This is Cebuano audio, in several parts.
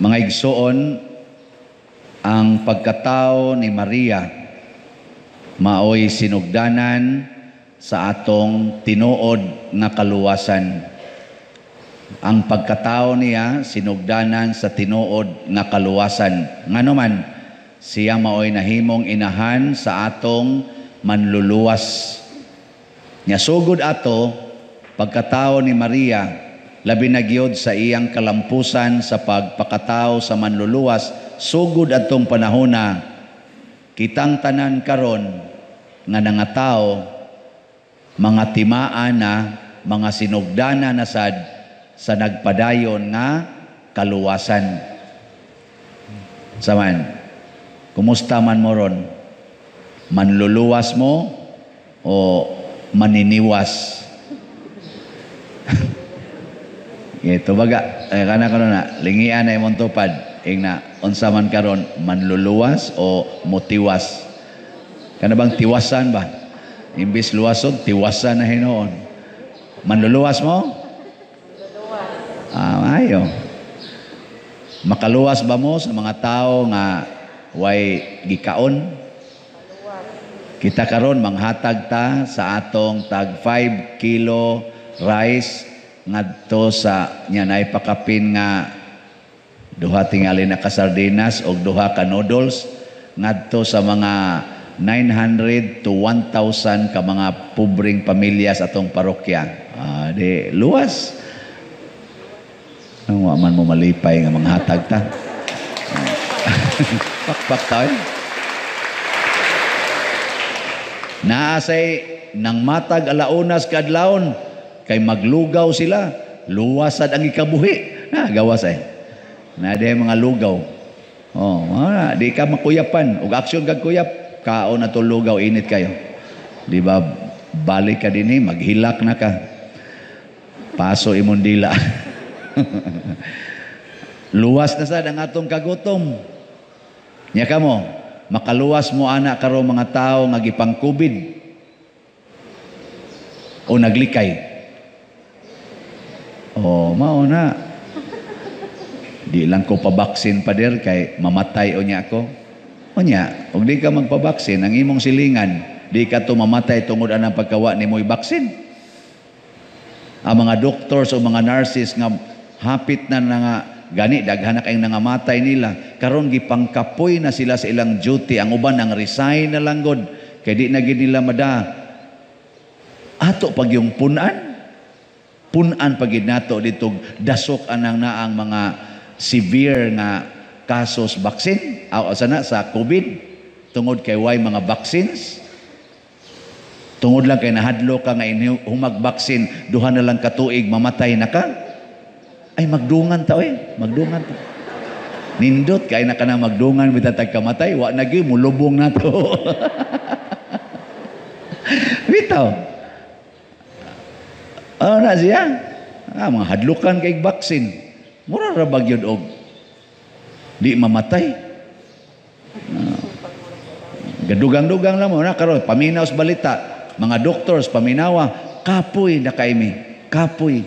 Mga igsoon, ang pagkatao ni Maria maoy sinugdanan sa atong tinuod nga kaluwasan. Ang pagkatao niya sinugdanan sa tinuod nga kaluwasan. Ngano man, siya maoy nahimong inahan sa atong manluluwas. Nya sugod ato pagkatao ni Maria, labi na gyud sa iyang kalampusan sa pagpakatao sa manluluwas, sugod atong panahona, kitang tanan karon nga nangatao, mga timaan na, mga sinugdana na sad sa nagpadayon nga kaluwasan. Saman, kumusta man mo ron? Manluluwas mo o maniniwas? Ito baga, kana karon na, lingian na imong tupad. Ingna, unsa man karon, manluluwas o motiwas? Kana bang tiwasan ba? Imbis luwason, tiwasan na hinuon. Manluluwas mo? Ah, ayo. Makaluwas ba mo sa mga tao nga way gikaon? Kita karon manghatag ta sa atong tag 5 kilo rice ngadto sa nya nay pakapin nga duha tingali na ka sardinas og duha ka noodles ngadto sa mga 900 to 1,000 ka mga pobreng pamilya sa atong parokya. Di luwas. Nang wa man mo malipay nga manghatag ta. Pakpak ta. Naasay nang matag alaunas kadlawon kay maglugaw sila, luwasad ang ikabuhi. Na gawas ay. Na di mga lugaw. Oh, di ka makuyapan. Ug aksyon kag kuyap, kaon na to lugaw, init kayo. Di ba balik ka dinhi, maghilak na ka. Paso imong dila. Luwas na sad ang atong kagutom. Nya kamo, makaluwas mo ana karon mga tawo nga gipang-COVID o naglikay. Oh, mao na. Di lang ko pabaksin pader kay mamatay o nya ako. O nya, og di ka magpabaksin, ang imong silingan, di ka to mamatay tungod anang pagkawa nimoy baksin. Ang mga doctors o mga nurses nga hapit na nga gani daghan na kayong nangamatay nila, karon gipangkapoy na sila sa ilang duty. Ang uban ang resign na lang god kay di na gid nila mada. Ato pag yung punan, punan pag gid nato dito dasok anang naang mga severe nga kasos vaccine aw sana sa COVID tungod kay way mga vaccines. Tungod lang kay nahadlo ka nga humag vaccine, duha na lang katuig mamatay na ka. Ay magdungan ta oy, magdungan ta. Nindot kay na kana magdungan bitatag kamatay, wa na gyud mulubong nato. Bitaw. Ano na siya? Ah, mga hadlukan kay vaccine. Mura ra ba gyud og di mamatay? Gadugang-dugang lang mo na karon paminaw sa balita, mga doctors paminawa, kapoy na kaimi, kapoy.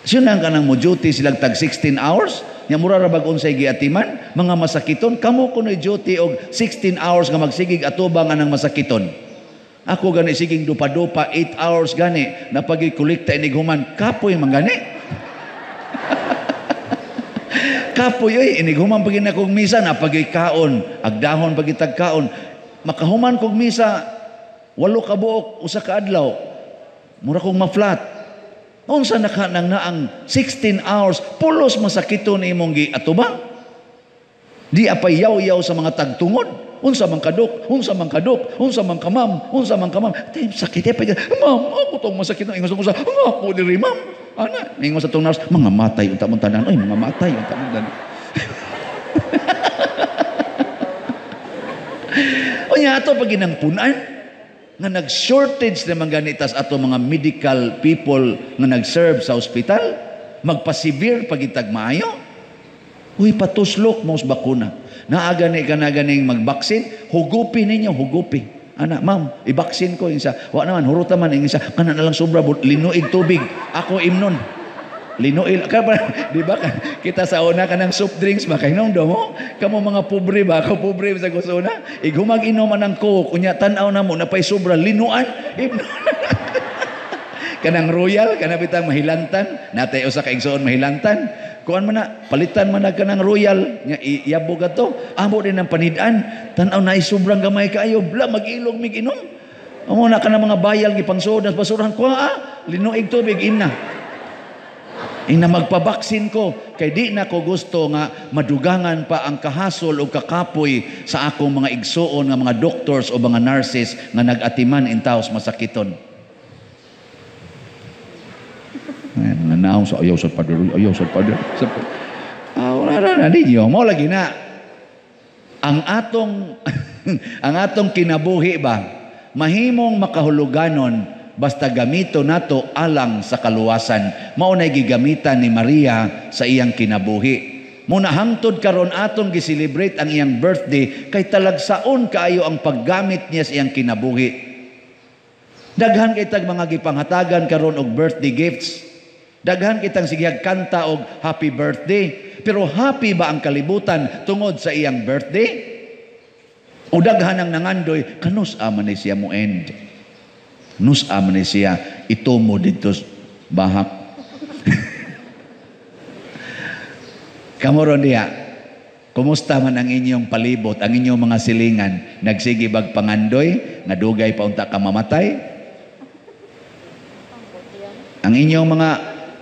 Sino ka nang mo duty silang tag 16 hours? Nya mura ra bag unsay giatiman, mga masakiton, kamo kunoy duty og 16 hours nga magsigig atubang anang masakiton. Ako gani siging dupa-dupa 8 hours gani napagi-kolekta inig human, kapoy man gani. Kapoy oy, inig human pag akong misa napagi kaon, agdahon pag itagkaon. Makahuman kog misa 8 ka buok usa ka adlaw. Mura kong ma-flat. Unsa na ka nang naang 16 hours pulos masakiton imong giatubang? Di apay yaw-yaw sa mga tagtungod. Unsa man kadok, unsa man kadok, unsa man kamam, unsa man kamam. Tay sakit eh pa. Ma'am, ako tong masakit nang ingon sa ako diri ma'am. Ana, ingon sa tong nurse, mga matay unta mong tanan. Oy, mga matay unta mong tanan. Unya ato pag ginangpunan nga nag-shortage naman ganitas ato mga medical people nga nag-serve sa ospital, magpa-severe pagitag maayo. Uy, patuslok mo sa bakuna. Naaga ni ka na ganing magbaksin, hugupi ninyo, hugupi. Ana, ma'am, ibaksin ko. Insa, wa naman, huruta man. Insa, kana na lang sobra, linuig tubig. Ako imnon. Linuil ka pa, di ba? Kita sa una kanang soft drinks ba kay do mo? Kamo mga pobre ba? Ako pobre sa kusuna. Igumag inom ang Coke, unya tan-aw na mo napay sobra linuan. Kanang Royal, kana bitang mahilantan, natay usa ka igsoon mahilantan. Kuan man na, palitan man na kanang Royal, nya iyabog ato. Amo din ang panid-an, tan-aw na sobrang gamay kaayo, bla mag-ilog mig inom. Amo na kanang mga bayal gipangsuod sa basurahan, kuha linuig tubig inna. Ina magpabaksin ko kay di na ko gusto nga madugangan pa ang kahasol o kakapoy sa akong mga igsuon nga mga doctors o mga nurses nga nag-atiman intaws masakiton. Nanaong sa ayaw sa pader, ayaw sa pader. Wala na ninyo. Mao lagi na. Ang atong ang atong kinabuhi ba mahimong makahuluganon basta gamito nato alang sa kaluwasan. Mao nay gigamitan ni Maria sa iyang kinabuhi. Muna hangtod karon atong gi-celebrate ang iyang birthday kay talagsaon kaayo ang paggamit niya sa iyang kinabuhi. Daghan kay tag mga gipanghatagan karon og birthday gifts. Daghan kitang sigihag kanta og happy birthday. Pero happy ba ang kalibutan tungod sa iyang birthday? O daghan ang nangandoy kanus ama ni siya mo end. Nus ama ni siya ito mo dito bahak. Kamo ron diha, kumusta man ang inyong palibot, ang inyong mga silingan? Nagsige bag pangandoy, nga dugay pa unta ka mamatay? Ang inyong mga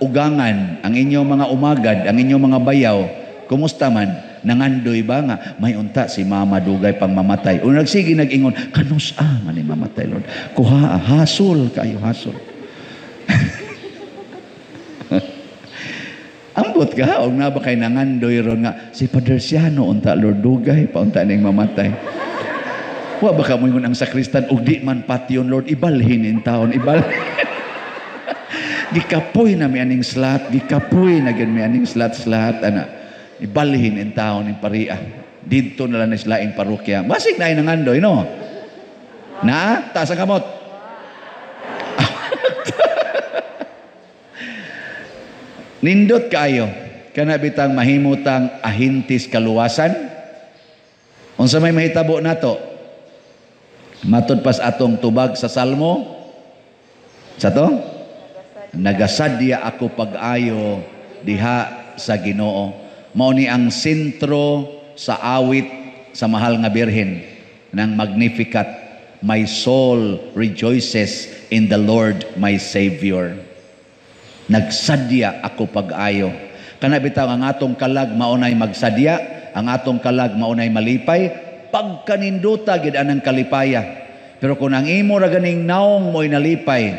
ugangan, ang inyong mga umagad, ang inyong mga bayaw, kumusta man? Nangandoy ba nga may unta si mama dugay pang mamatay? O nagsige nag-ingon, kanus man ni mamatay, Lord. Kuha, hasol kayo, hasol. Ambot ka, og na ba kay nangandoy ron nga si Padre Siano unta Lord dugay pa unta ning mamatay. Wa ba ka moingon ang sakristan og di man patyon Lord, ibalhin in taon, ibalhin. Gikapoy na mi aning slat, gikapoy na gyud mi aning slat-slat ana. Ibalhin in taon ning paria. Didto na lang ni laing parokya. Basig na nangandoy, no? Na, taas ang kamot. Nindot kaayo kana bitang mahimutang ahintis kaluwasan. Unsa may mahitabo nato? Matud pas atong tubag sa Salmo. Sa to? Nagasadya ako pag-ayo diha sa Ginoo. Mao ni ang sentro sa awit sa mahal nga birhen ng Magnificat. My soul rejoices in the Lord my Savior. Nagsadya ako pag-ayo. Kana bitaw ang atong kalag maunay magsadya, ang atong kalag maunay malipay, pagkaninduta gid anang kalipaya. Pero kung ang imo ra ganing naong mo'y nalipay,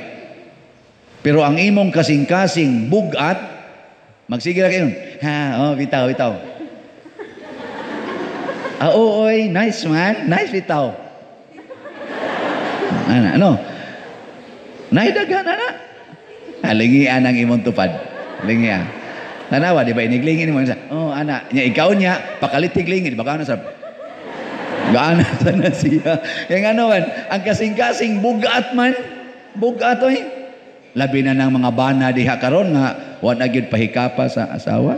pero ang imong kasing-kasing bugat, magsige ra kayo. Ha, oh, bitaw, bitaw. Ah, oo, oy, nice man, nice bitaw. Ana, ano? Naidaghan ana. Lingian ang imong tupad. Lingian. Tanawa, di ba? Iniglingin mo. Oh, ana. Nya, ikaw niya, pakalitig lingin. Baka ano sa... Gaana sana siya. Yung ano man, ang kasing-kasing, bugat man. Bugat, oy. Labi na ng mga bana diha karon nga, wa na gyud pahikapa sa asawa.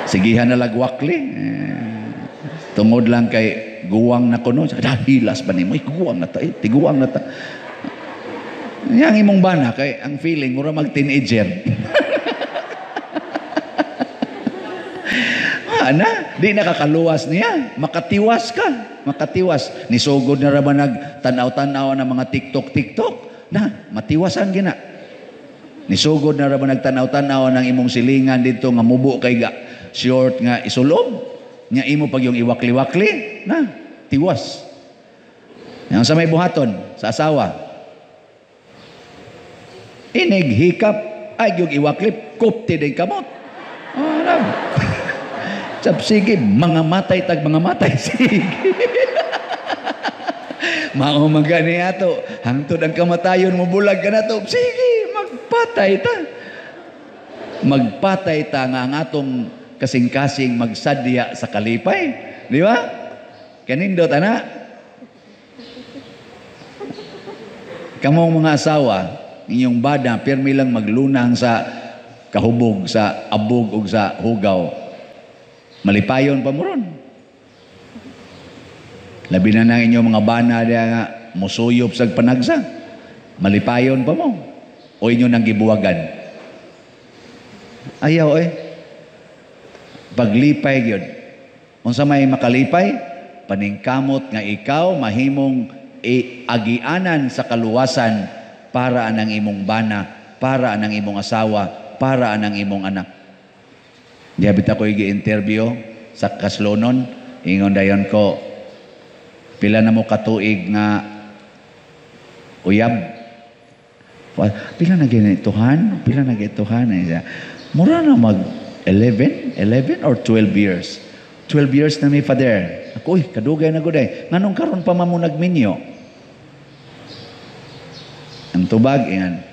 Sigihan na lagwakli. Eh, tungod lang kay guwang na kuno. Hilas ba nimo? Guwang na ta. Eh, tiguang na ta. Yang imong bana kay ang feeling mura mag teenager. Ana, di nakakaluwas niya. Makatiwas ka, makatiwas. Nisugod na ra ba nag tan-aw-tan-aw na mga TikTok TikTok? Na, matiwasan gina. Nisugod na ra ba nagtan-aw-tan-aw ng imong silingan dito nga mubo kay ga short nga isulob. Nya imo pag yung iwakli-wakli, na, tiwas. Yang sa may buhaton sa asawa. Inig hikap ay yung iwaklip kupti din kamot. Oh, alam. Sab sige, mga matay tag mga matay sige. Mao man gani ato, hangtod ang kamatayon mo bulag ka na to. Sige, magpatay ta. Magpatay ta nga ang atong kasing-kasing magsadya sa kalipay, di ba? Kanindot ana. Kamong mga asawa, inyong bada, pirmi lang maglunang sa kahubog sa abog ug sa hugaw. Malipayon pa mo ron. Labi na nang inyong mga bana diya nga musuyop sa panagsa. Malipayon pa mo. O inyo nang gibuwagan. Ayaw eh. Paglipay gyud. Unsa may makalipay? Paningkamot nga ikaw mahimong agianan sa kaluwasan para anang imong bana, para anang imong asawa, para anang imong anak. Diabit ako gi-interview sa Kaslonon, ingon dayon ko, pila na mo katuig nga uyab? Pila na ginituhan? Pila na ginituhan? Mura na mag 11 or 12 years. 12 years na mi, Father. Ako, uy, kadugay na guday. Nganong karon pa man mo nagminyo? Ang tubag, ingan,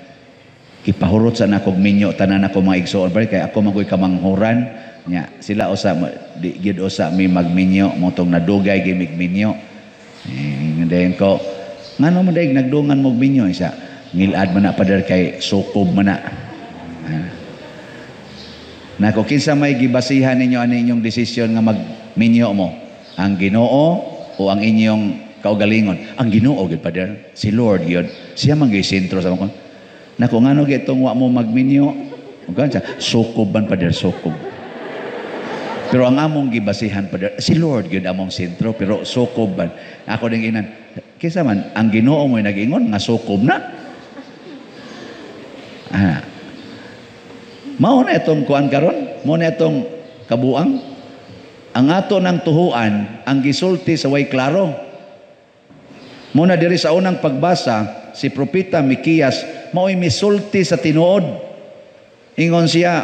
kipahurot sa nakog minyo, tanan ako mga igsoon. Pero kay ako magoy kamanghuran, nya, sila usa, di gid usa mi magminyo, motong nadugay gimig minyo. Eh, dayon ko, ngano mo daig nagdungan mo minyo? Isa, ngilad man na, Father, kay sukob man na. Nako, kinsa may gibasihan ninyo ani inyong desisyon nga magminyo mo? Ang Ginoo o ang inyong kaugalingon? Ang Ginoo gyud, Father. Si Lord gyud. Siya man gyud sentro sa mga. Nako, ngano gyud itong wa mo magminyo? Ug siya, sukob man, Father, sukob. Pero ang among gibasihan, Father, si Lord gyud among sentro, pero sukob man. Ako ding inan, kinsa man ang Ginoo mo nag-ingon nga sukob na. Ah. Mao na itong kuan karon, mao na itong kabuang. Ang ato ng tuhuan, ang gisulti sa way klaro. Muna diri sa unang pagbasa, si Propeta Mikiyas mao'y misulti sa tinuod. Ingon siya,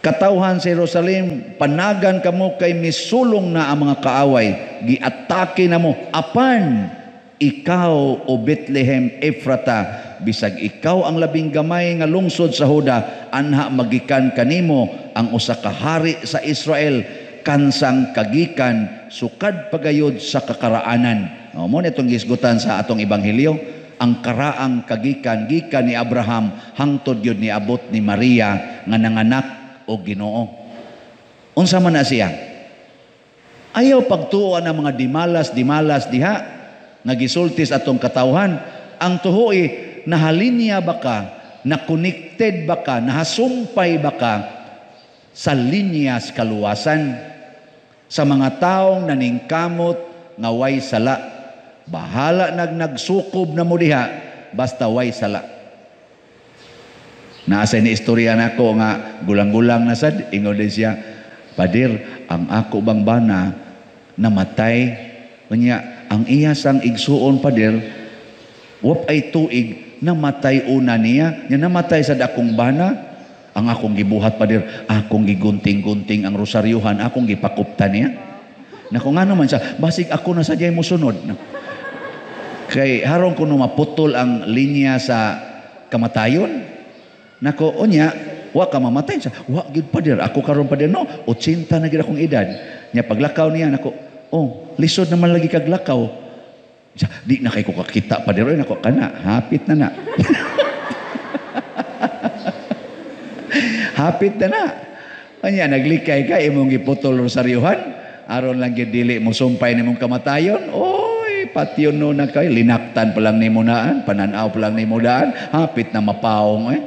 katawhan sa Jerusalem, panagan kamo kay misulong na ang mga kaaway, giatake na mo, apan ikaw, o Bethlehem Ephrata, bisag ikaw ang labing gamay nga lungsod sa Huda, anha magikan kanimo ang usa ka hari sa Israel, kansang kagikan sukad pagayod sa kakaraanan. O, mo na itong gisgutan sa atong ebanghelyo, ang karaang kagikan gikan ni Abraham hangtod gyud niabot ni Maria nga nanganak og Ginoo. Unsa man na siya? Ayaw pagtuo ang mga dimalas diha nga gisulti sa atong katawhan. Ang tuhoy, nahalinya ba ka, na-connected ba ka, nahasumpay ba ka sa linyas kaluwasan sa mga taong naningkamot nga way sala. Bahala nagsukob na mo diha, basta way sala. Naasa ni istorya nako nga gulang-gulang na sad, ingon din siya, Padir, ang ako bang bana namatay, unya ang iya sang igsuon, Pader, wap ay tuig namatay una niya, nya namatay sa dakong bana. Ang akong gibuhat, Pader, akong gigunting-gunting ang rosaryuhan, akong gipakupta niya. Nako, nga naman siya, basig ako na sadya'y musunod. Kay harong kuno maputol ang linya sa kamatayon. Nako, unya, wa ka mamatay siya. Wa gid, Pader, ako karon, Pader, no, 80 na gid akong edad. Nya paglakaw niya, nako, oh, lisod naman lagi kag lakaw. Di na kay ko kakita, Pader. Oy, nako, kana, hapit na na. Hapit na na. Kanya, naglikay ka, imong giputol rosaryuhan, aron lang gid dili mo sumpay nimong kamatayon. Oy, patyon no na kay, linaktan pa lang nimo naan, pananaw pa lang nimo daan, hapit na mapaong eh.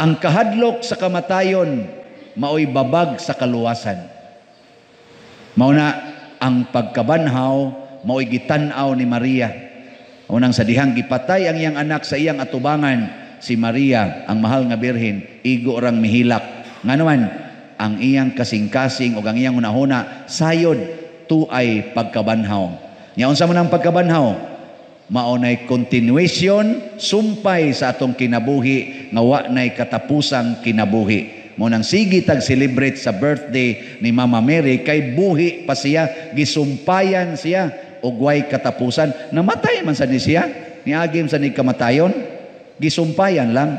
Ang kahadlok sa kamatayon, maoy babag sa kaluwasan. Mao na ang pagkabanhaw, maoy gitan-aw ni Maria. Unang sa dihang gipatay ang iyang anak sa iyang atubangan, si Maria, ang mahal nga birhen, igo rang mihilak. Ngano man, ang iyang kasing-kasing o ang iyang hunahuna, sayod tuay pagkabanhaw. Nya unsa man ang pagkabanhaw? Mao nay continuation, sumpay sa atong kinabuhi, nga wa nay katapusang kinabuhi. Mo nang sige tag celebrate sa birthday ni Mama Mary kay buhi pa siya, gisumpayan siya og way katapusan. Namatay man sa ni siya, niagim sa ni kamatayon, gisumpayan lang.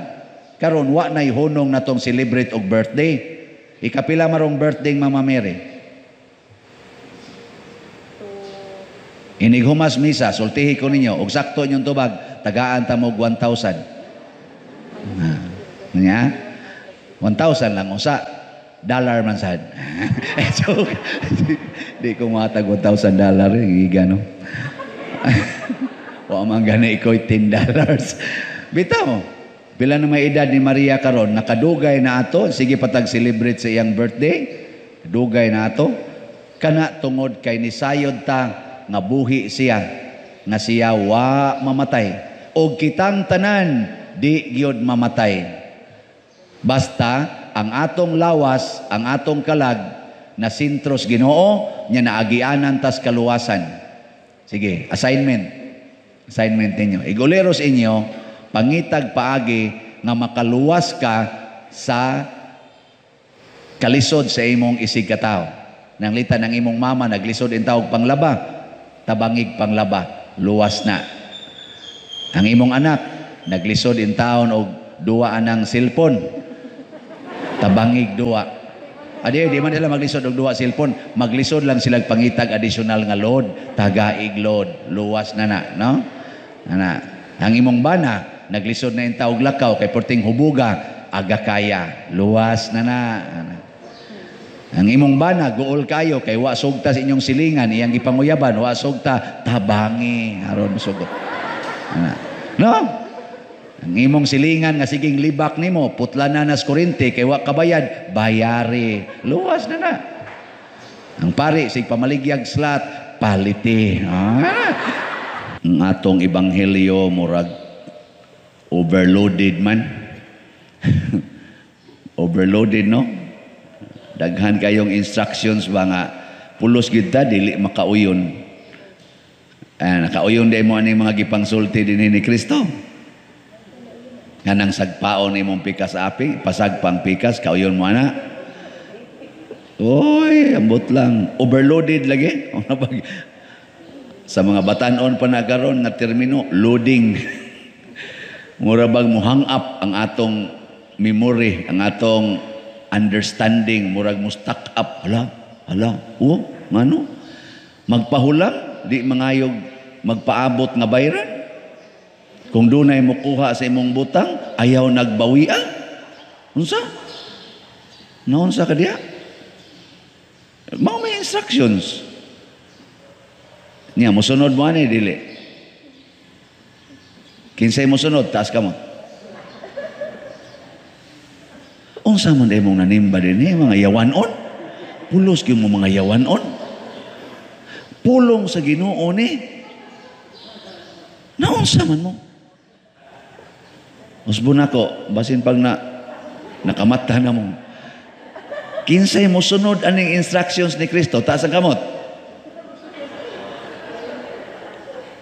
Karon wa nay hunong natong celebrate og birthday. Ikapila marong birthday Mama Mary? Inig humas misa, sultihi ko ninyo, og sakto inyong tubag, tagaan ta mo 1,000. Nya? 1,000 lang usa. Dollar man sad. So, di ko matag $1,000 eh, giga no. Wa man gani ikoy $10. Bitaw. Pila na may edad ni Maria karon, nakadugay na ato, sige patag celebrate sa iyang birthday. Dugay na ato. Kana tungod kay nisayod ta nga buhi siya, nga siya wa mamatay. Og kitang tanan di gyud mamatay. Basta ang atong lawas, ang atong kalag na sintros Ginoo, nya naagianan tas kaluwasan. Sige, assignment. Assignment ninyo. Iguleros inyo, pangitag paagi nga makaluwas ka sa kalisod sa imong isig katawo. Nanglita ng imong mama, naglisod in tawag panglaba, tabangig panglaba, luwas na. Ang imong anak, naglisod in taon og duwa anang cellphone, tabangig duwa. Adi, di man sila maglisod og duwa cellphone, maglisod lang sila pangitag additional nga load, tagaig load, luwas na na, no? Ana, ang imong bana, naglisod na in tawag lakaw kay porting hubuga, aga kaya, luwas na na. Ana. Ang imong bana, guol kayo kay wa sugta sa inyong silingan, iyang gipanguyaban, wa sugta, tabangi aron sugot. Ana. No? Ang imong silingan nga siging libak nimo, putla na nas kuryente kay wa kabayad, bayari. Luwas na na. Ang pari sig pamaligyag slot, paliti. Ah. Ang atong ebanghelyo murag overloaded man. Overloaded, no? Daghan kayong instructions ba nga pulos gid ta dili makauyon. Ah, nakauyon day mo aning mga gipangsulti dinhi ni Kristo. Nga nang sagpaon imong pikas api, pasagpang pikas, kauyon mo ana. Oy, ambot lang. Overloaded lagi. Sa mga batanon pa na karon nga termino, loading. Mura bang mo hang up ang atong memory, ang atong understanding, murag mo stuck up. Hala, hala, oh, ngano? Magpahulam, di mangayog magpaabot nga bayran. Kung dunay mokuha sa imong butang, ayaw nagbawia. Unsa? Naunsa ka diya? Mao may instructions. Niya, mosunod mo ani, dili. Kinsay mosunod, taas ka mo. Unsa man imong nanimba din eh, mga yawanon? Pulos gyud mo mga yawanon. Pulong sa Ginoo ni. Naunsa man mo? Usbon ako, basin pag na nakamata na mo. Kinsay mosunod aning instructions ni Kristo, taas ang kamot.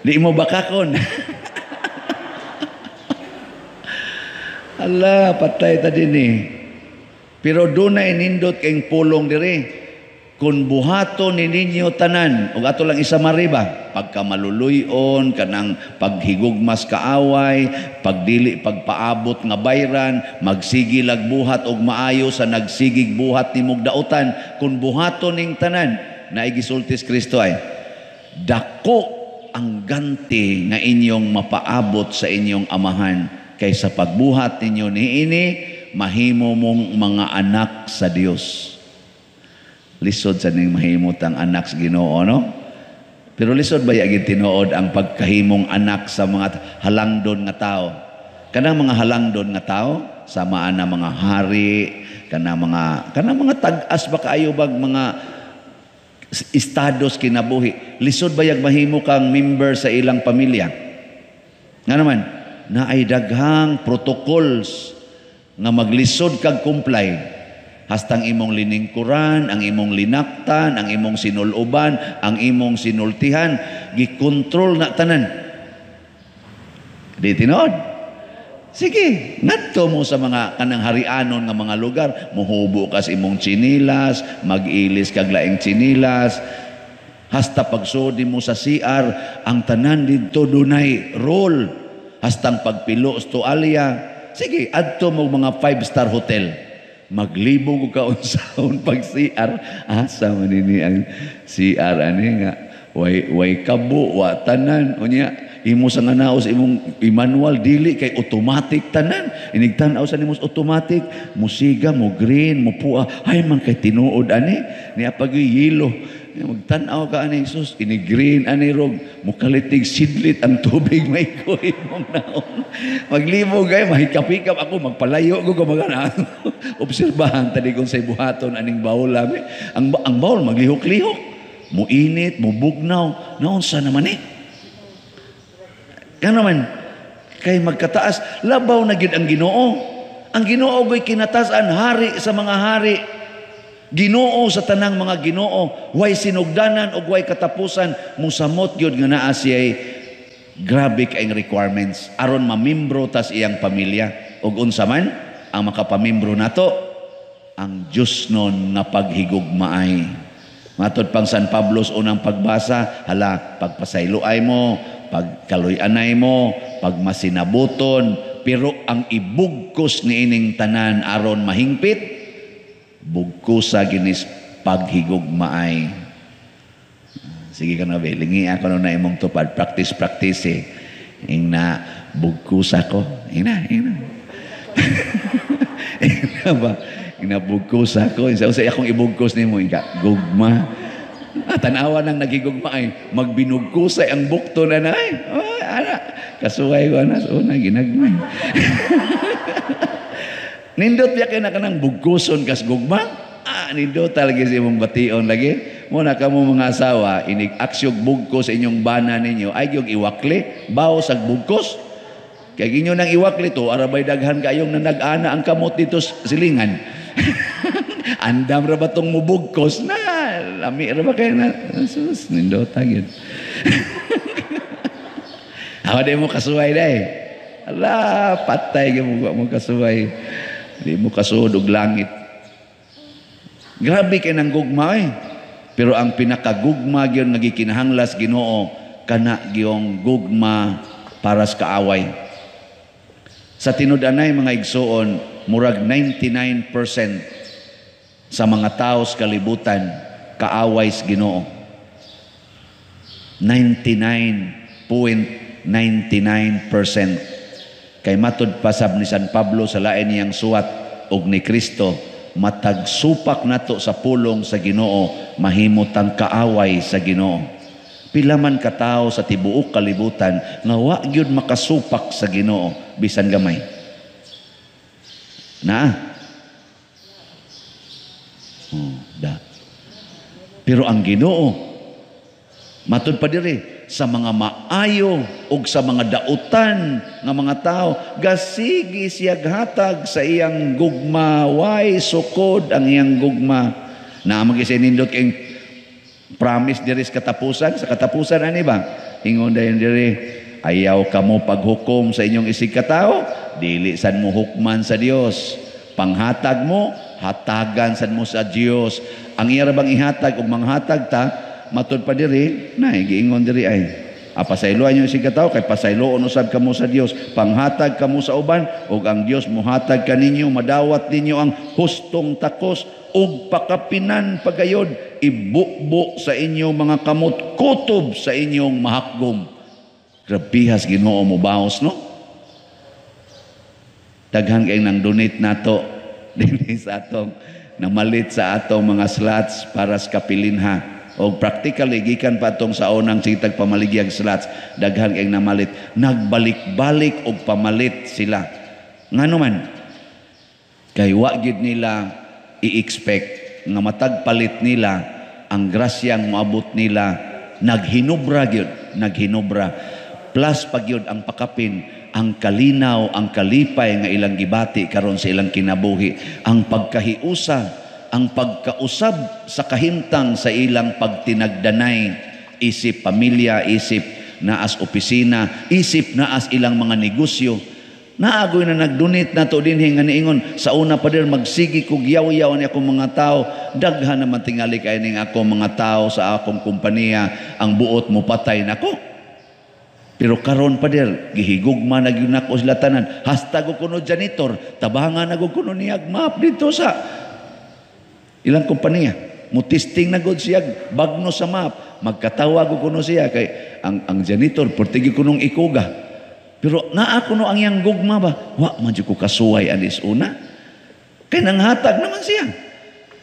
Di mo bakakon. Ala, patay ta din eh. Pero dunay nindot kayong pulong diri. Kung buhaton ni ninyo tanan, ug ato lang isa mariba, pagka maluluyon, kanang paghigugmas kaaway, pagdili pagpaabot nga bayran, magsigi lag buhat og maayo sa nagsigig buhat nimog dautan, kung buhaton ning tanan, naigisultis Kristo ay, dako ang ganti nga inyong mapaabot sa inyong amahan kaysa pagbuhat ninyo niini, mahimo mong mga anak sa Dios. Lisod sa ning mahimot ang anak sa Ginoo, no? Pero lisod ba yagin tinuod ang pagkahimong anak sa mga halangdon nga tao? Kanang mga halangdon nga tao, samaan na mga hari, kanang mga tag-as ba kaayo bag mga estados kinabuhi. Lisod ba yag mahimo kang member sa ilang pamilya? Nga naman, naay daghang protocols nga maglisod kag comply. Hastang imong liningkuran, ang imong linaktan, ang imong sinuluban, ang imong sinultihan, gikontrol na tanan. Di tinuod. Sige, ngadto mo sa mga kanang harianon nga mga lugar, muhubo ka sa imong tsinilas, mag-ilis kag laing tsinilas, hasta pagsudi mo sa CR, ang tanan didto dunay role, hastang pagpilo sa tualya. Sige, adto mo mga 5-star hotel. Maglibog ka unsaon pag CR. Asa man ini ang CR ani nga way kabo wa tanan unya Imo sa nga naos imong i-manual, dili kay automatic tanan. Inig tan-aw sa nimo automatic, musiga mo green, mo pua. Ay man kay tinuod ani. Niya pag yelo. Magtan-aw ka ani sus, ini green ani rog, mukalitig sidlit ang tubig may kuy mong naong. Maglibog ay mahikap-hikap ako, magpalayo ko kumagana. Obserbahan tadi kung sa buhaton aning bawl lami. Ang bawl maglihok-lihok, muinit, mubugnaw, naunsa naman eh. Kaya naman, kay magkataas, labaw na gyud ang Ginoo. Ang Ginoo go'y kinatasan, hari sa mga hari. Ginoo sa tanang mga Ginoo, way sinugdanan ug way katapusan, musamot gyud nga naa siya'y grabe kaayong requirements aron mamimbro tas iyang pamilya. Ug unsa man ang makapamimbro nato? Ang Diyos nun nga paghigugmaay. Matod pang San Pablo sa unang pagbasa, hala, pagpasayloay mo, pagkaluy-anay mo, pagmasinabuton, pero ang ibugkos niining tanan aron mahingpit, bugkosa ginis paghigugmaay. Sige ka na, be. Lingi ako na imong tupad. Practice, practice eh. Ing na, bugkosa ko. Ing na, ing na. Ing na ba? Ing na, bugkosa ko. Sa usay akong ibugkos nimo. Ing ka, gugma. Ah, tanawa nang nagigugma ay magbinugkusay ang bukto na na ay. Oh, ana. Kasuway ko na. So, na, ginagmay. Nindot biya kay na kanang bugkuson kas gugma. Ah, nindot talaga sa imong bation lagi. Muna kamo mga asawa, inig aksyog bugkos sa inyong bana ninyo, ay gyud iwakli, bawo sag bugkos. Kay inyo nang iwakli to, arabay daghan kayong nanag-ana ang kamot dito silingan. Andam ra ba tong mubugkos na? Lami ra ba kayo na? Sus, nindot gyud. Awa di mo kasuway day. Ala, patay gyud mo kasuway. Di mo kasuod og langit. Grabe kay nang gugma eh. Pero ang pinakagugma gyud nga gikinahanglas Ginoo kana gyung gugma para sa kaaway. Sa tinud-anay mga igsuon, murag 99% sa mga tao sa kalibutan kaaway sa Ginoo. 99.99%. Kay matud pasab ni San Pablo sa lain niyang suwat og ni Kristo, matag supak nato sa pulong sa Ginoo, mahimo tang kaaway sa Ginoo. Pila man ka tawo sa tibuok kalibutan nga wa gyud makasupak sa Ginoo bisan gamay. Na. Oh, da. Pero ang Ginoo matud pa diri sa mga maayo og sa mga dautan nga mga tao, gasigi siyag hatag sa iyang gugma, way sukod ang iyang gugma. Naa man gyud nindot kay promise diri sa katapusan, sa katapusan ani ba? Ingon dayon diri, ayaw kamo paghukom sa inyong isig katao, dili sad mo hukman sa Dios. Panghatag mo, hatagan sad mo sa Dios. Ang iya ra bang ihatag og manghatag ta, matud pa diri, nay giingon diri ay pasayloan niyo isig katao kay pasayloon usab kamo sa Dios. Panghatag kamo sa uban ug ang Dios mohatag kaninyo, madawat ninyo ang hustong takos ug pakapinan pagayod, ibukbo sa inyong mga kamot, kutob sa inyong mahakgom. Grabihas Ginoo mo baos, no? Daghan kay nang donate nato dinhi sa atong namalit sa atong mga slots para sa kapilinha. O practically gikan pa atong sa unang sitag pamaligyag slots, daghan kay namalit, nagbalik-balik og pamalit sila. Ngano man kay wa gyud nila i-expect nga matag palit nila ang grasyang moabot nila, naghinubra gyud, naghinubra. Plus pa gyud ang pakapin, ang kalinaw, ang kalipay nga ilang gibati karon sa ilang kinabuhi, ang pagkahiusa, ang pagkausab sa kahimtang sa ilang pagtinagdanay, isip pamilya, isip naas opisina, isip naas ilang mga negosyo. Naagoy na nagdonate na to dinhi nga niingon sa una pa dir magsigi kog yaw-yaw ni akong mga tao, daghan naman tingali kay ning akong mga tao sa akong kompanya, ang buot mo patay nako. Pero karon pa dir gihigugma na gyud nako sila tanan, hastag og kuno janitor, tabangan na gud kuno niyag map dito sa ilang kompanya. Mo testing na gud siya bagno sa map. Magkatawa ko kuno siya kay ang janitor pertigi kunong ikuga. Pero naa kuno ang iyang gugma ba? Wa man jud ko kasuway anis una. Kay nanghatag naman siya.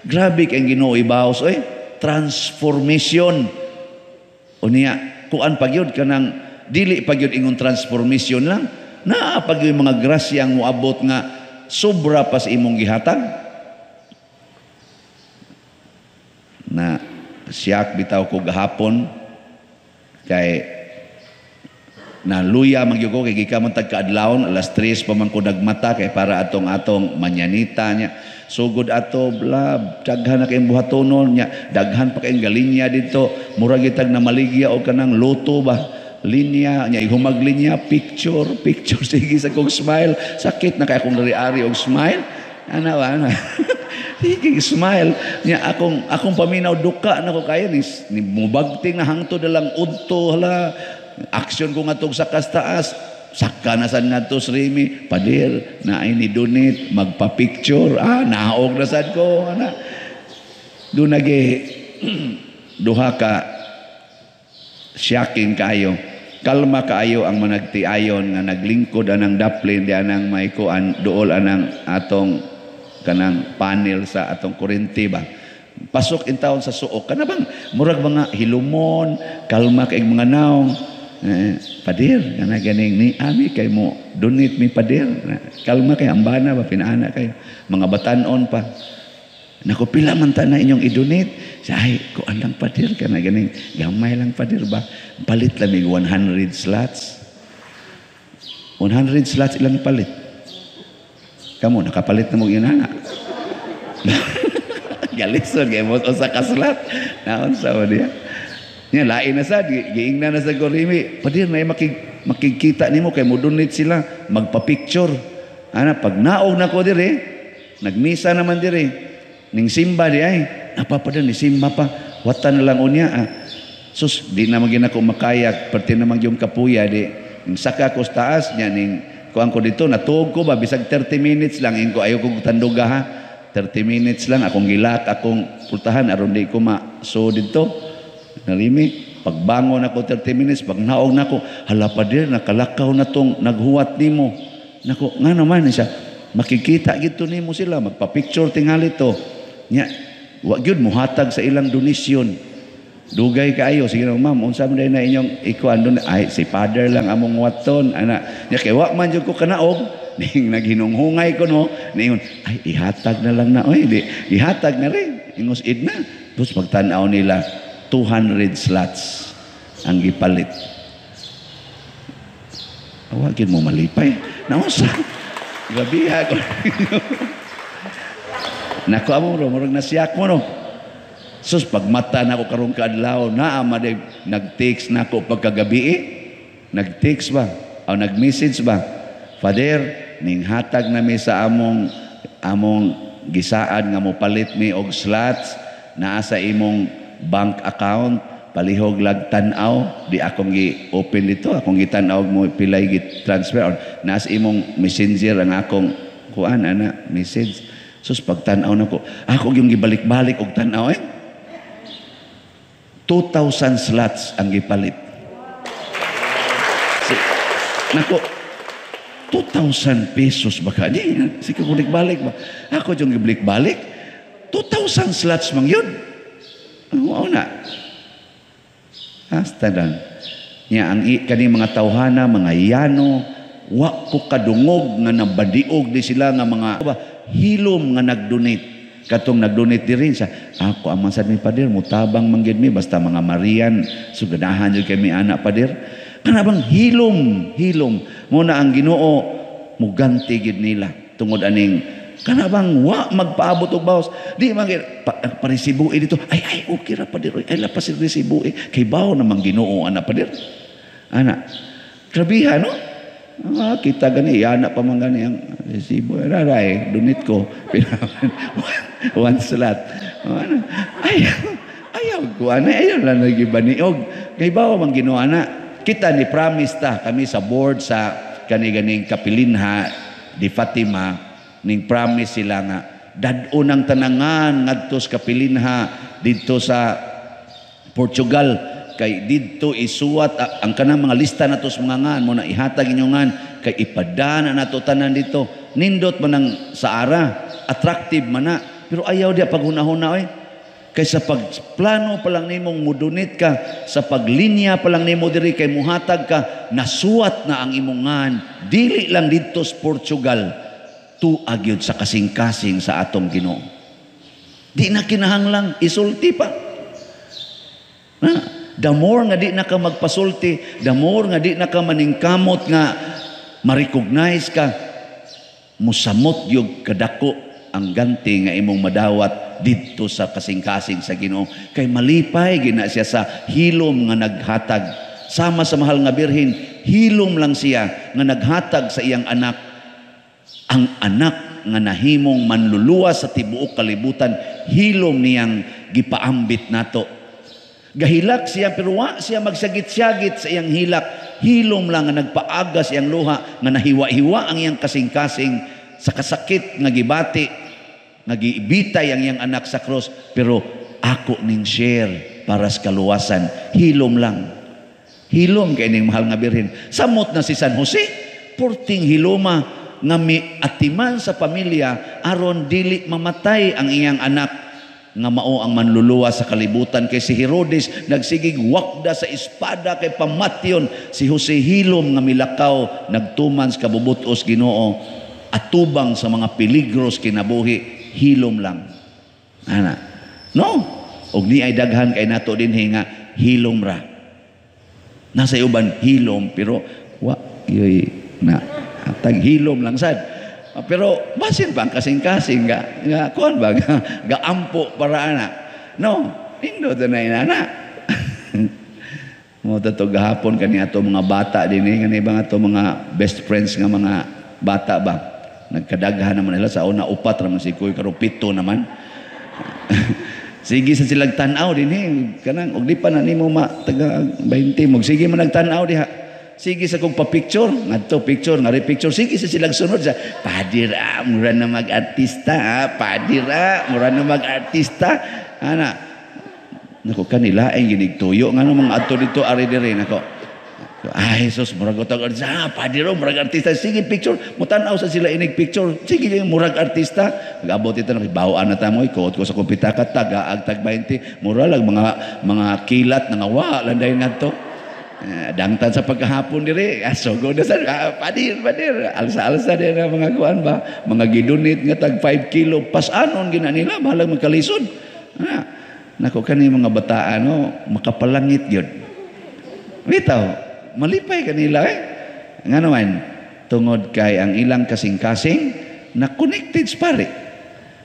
Grabe kay Ginoo ibaos oy. Transformation. Unya kuan pagyud kanang dili pagyud ingon transformation lang. Naa pagyud mga grasya ang moabot nga sobra pa sa imong gihatag. Na siyak bitaw ko gahapon kay naluya man gyud ko kay gikan man tag kaadlawon alas 3 pa man ko nagmata kay para atong manyanita niya. Sugod ato bla daghan na kayong buhatonon niya, daghan pa kayong galinya dito, murag gitag na maligya og kanang loto ba linya niya, ihumag linya picture picture sige sa kong smile, sakit na kay akong ari-ari og smile ana ba ana. Sige smile niya akong paminaw duka na ko kayo ni mubagting na hangtod na lang udto hala aksyon ko ngadtong sa kastaas saka na sad ngadto sa Remy pader na ay ni donate magpa-picture naog na sad ko ana do nage duha ka shocking kaayo. Kalma kaayo ang managtiayon nga naglingkod anang daplin di anang may kuan duol anang atong kanang panel sa atong kuryente ba. Pasok in taon sa suok kana bang murag mga hilumon, kalma kay mga naong. Pader kana ganing ni ami kay mo donate mi pader. Kalma kay ambana ba pinaana kayo mga batan-on pa. Nako pila man ta na inyong i-donate. Sa ay kuan lang pader kana ganing gamay lang pader ba. Palit lang mig 100 slots. 100 slots ilang palit. Kamo nakapalit na mo inana. Galisod kay mo usa ka slot. Naon sa diya. Nya lain na sad giingna na sa Gorimi. Pader na makikita nimo kay mo donate sila magpa-picture. Ana pag naog na ko dire, nagmisa naman dire. Ning simba di ay napapada ni simba pa. Watan na lang unya. Sus di na magin ako makayak perti naman yung kapuya di ning saka ko sa taas nya ning kuan ko dito natuog ko ba bisag 30 minutes lang ingko ayo ko tanduga ha. 30 minutes lang akong gilak akong pultahan aron di ko ma so didto. Narimi pagbangon ako 30 minutes pag naog nako hala pader nakalakaw na tong naghuwat nimo. Nako nga naman siya makikita gito nimo sila magpa-picture tingali to. Nya wa gyud mohatag sa ilang donasyon. Dugay kaayo sige na ma'am unsa man na inyong ikuan don ay si father lang among waton ana. Nya kay wa man jud ko kanaog ning naghinunghungay ko no ningon ay ihatag na lang na oy di ihatag na rin ingos id na. Tapos pagtan-aw nila 200 slots ang gipalit. Awa gyud mo malipay. Naunsa? Grabe ko. Nako amo ro murag nasiyak mo no. Sus pagmata nako karong kaadlaw naa man nag-text nako pagkagabi eh. Nag-text ba o nag-message ba? Father, ning hatag na mi sa among gisaad nga mopalit mi og slots naa sa imong bank account palihog lag tan-aw di akong gi-open dito akong gitan-aw mo pilay gi-transfer or naa sa imong messenger ang akong kuan ana message. Sus pagtan-aw nako ako yung gibalik-balik og tan-aw eh. 2,000 slots ang gipalit. Si, nako 2,000 pesos ba ka? Di, sige balik-balik ba? Ako yung gibalik-balik 2,000 slots mang yun. Mao na. Hasta dan. Nya ang kani mga tawhana, mga yano, wa ko kadungog nga nabadiog di sila nga mga hilom nga nagdonate. Katong nagdonate diri sa ako amang sad mi pader mutabang man gyud mi basta mga Marian sugadahan jud kami ana pader. Kana bang hilom, hilom mo na ang Ginoo muganti gyud nila tungod aning kana bang wa magpaabot og bawas di man paresibo dito ay ay okay ra pader ay la pa si resibo kay bawo namang Ginoo ana pader ana grabiha no. Kita gani yana pa man gani ang resibo raray donate ko one slot ana ay ayaw ko ana ayaw lang nagibaniog kay bawo man Ginoo ana. Kita ni promise ta kami sa board sa kani ganing Kapilinha di Fatima ning promise sila nga dad-on ang tanangan ngadto sa Kapilinha didto sa Portugal kay didto isuwat ang kanang mga lista nato sa mga ngan mo na ihatag inyo ngan kay ipadana nato tanan dito. Nindot man ang Saara, attractive man na, pero ayaw diya paghunahuna oy. Kay sa pagplano pa lang nimong mudunit ka, sa paglinya pa lang nimo diri kay muhatag ka, nasuwat na ang imong ngan dili lang didto sa Portugal, tuag gyud sa kasing-kasing sa atong Ginoo. Di na kinahanglang isulti pa. Na, the more nga di na ka magpasulti, the more nga di na ka maningkamot nga ma-recognize ka, musamot yung kadako ang ganti nga imong madawat didto sa kasing-kasing sa Ginoo. Kay malipay gina siya sa hilom nga naghatag. Sama sa mahal nga Birhen, hilom lang siya nga naghatag sa iyang anak. Ang anak nga nahimong manluluwas sa tibuok kalibutan, hilom niyang gipaambit nato. Gahilak siya pero wa siya magsagit-sagit sa iyang hilak. Hilom lang nga nagpaaga sa iyang luha, nga nahiwa-hiwa ang iyang kasing-kasing sa kasakit nga gibati, nga giibitay ang iyang anak sa cross, pero ako ning share para sa kaluwasan. Hilom lang. Hilom kay ning mahal nga Birhen. Samot na si San Jose, porting hiloma nga miatiman sa pamilya aron dili mamatay ang iyang anak nga mao ang manluluwas sa kalibutan. Kay si Herodes nagsigig wakda sa espada kay pamatyon si Jose. Hilom nga milakaw, nagtuman sa kabubutos Ginoo atubang sa mga peligros kinabuhi. Hilom lang ana, no? Og ni ay daghan kay nato dinhi nga hilom ra. Nasa uban hilom pero wa yoy na tag hilom lang sad. Pero basin pa ang kasing-kasing nga nga kuan ba ga ampo para ana. No, nindot na inana. Mo to gahapon kani ato mga bata dinhi, kani ba ato mga best friends nga mga bata ba. Nagkadaghan naman nila sa una upat ra man si Kuy, karon pito naman. Sige sa silag tan-aw dinhi kanang og di pa na nimo ma taga 20 mo sige man nagtan-aw diha. Sige sa kong pa-picture, ngadto picture, ngari picture, sige sa silang sunod sa padira, mura na mag-artista, ha? Padira, mura na mag-artista. Ana, nako kanila ay ginigtuyo ngano mga adto dito ari diri nako. Ay Jesus, murag utag artista, ah, padira, murag artista, sige picture, mutan-aw sa sila inig picture, sige murag artista. Nag-abot ito na bawaan na tamo, ikuot ko sa kumpitaka taga ag tag 20, mura lang mga kilat nga wa landay ngadto. Dangtan sa pagkahapon diri, sogo na sa padir padir, alsa-alsa din ang mga kuan ba, mga gidunit nga tag 5 kilo, pasanon gina nila, bahalag magkalisod. Nako kani mga bataan no, makapalangit gyud. Bitaw, malipay kanila eh. Nga naman, tungod kay ang ilang kasing-kasing na connected sa pare.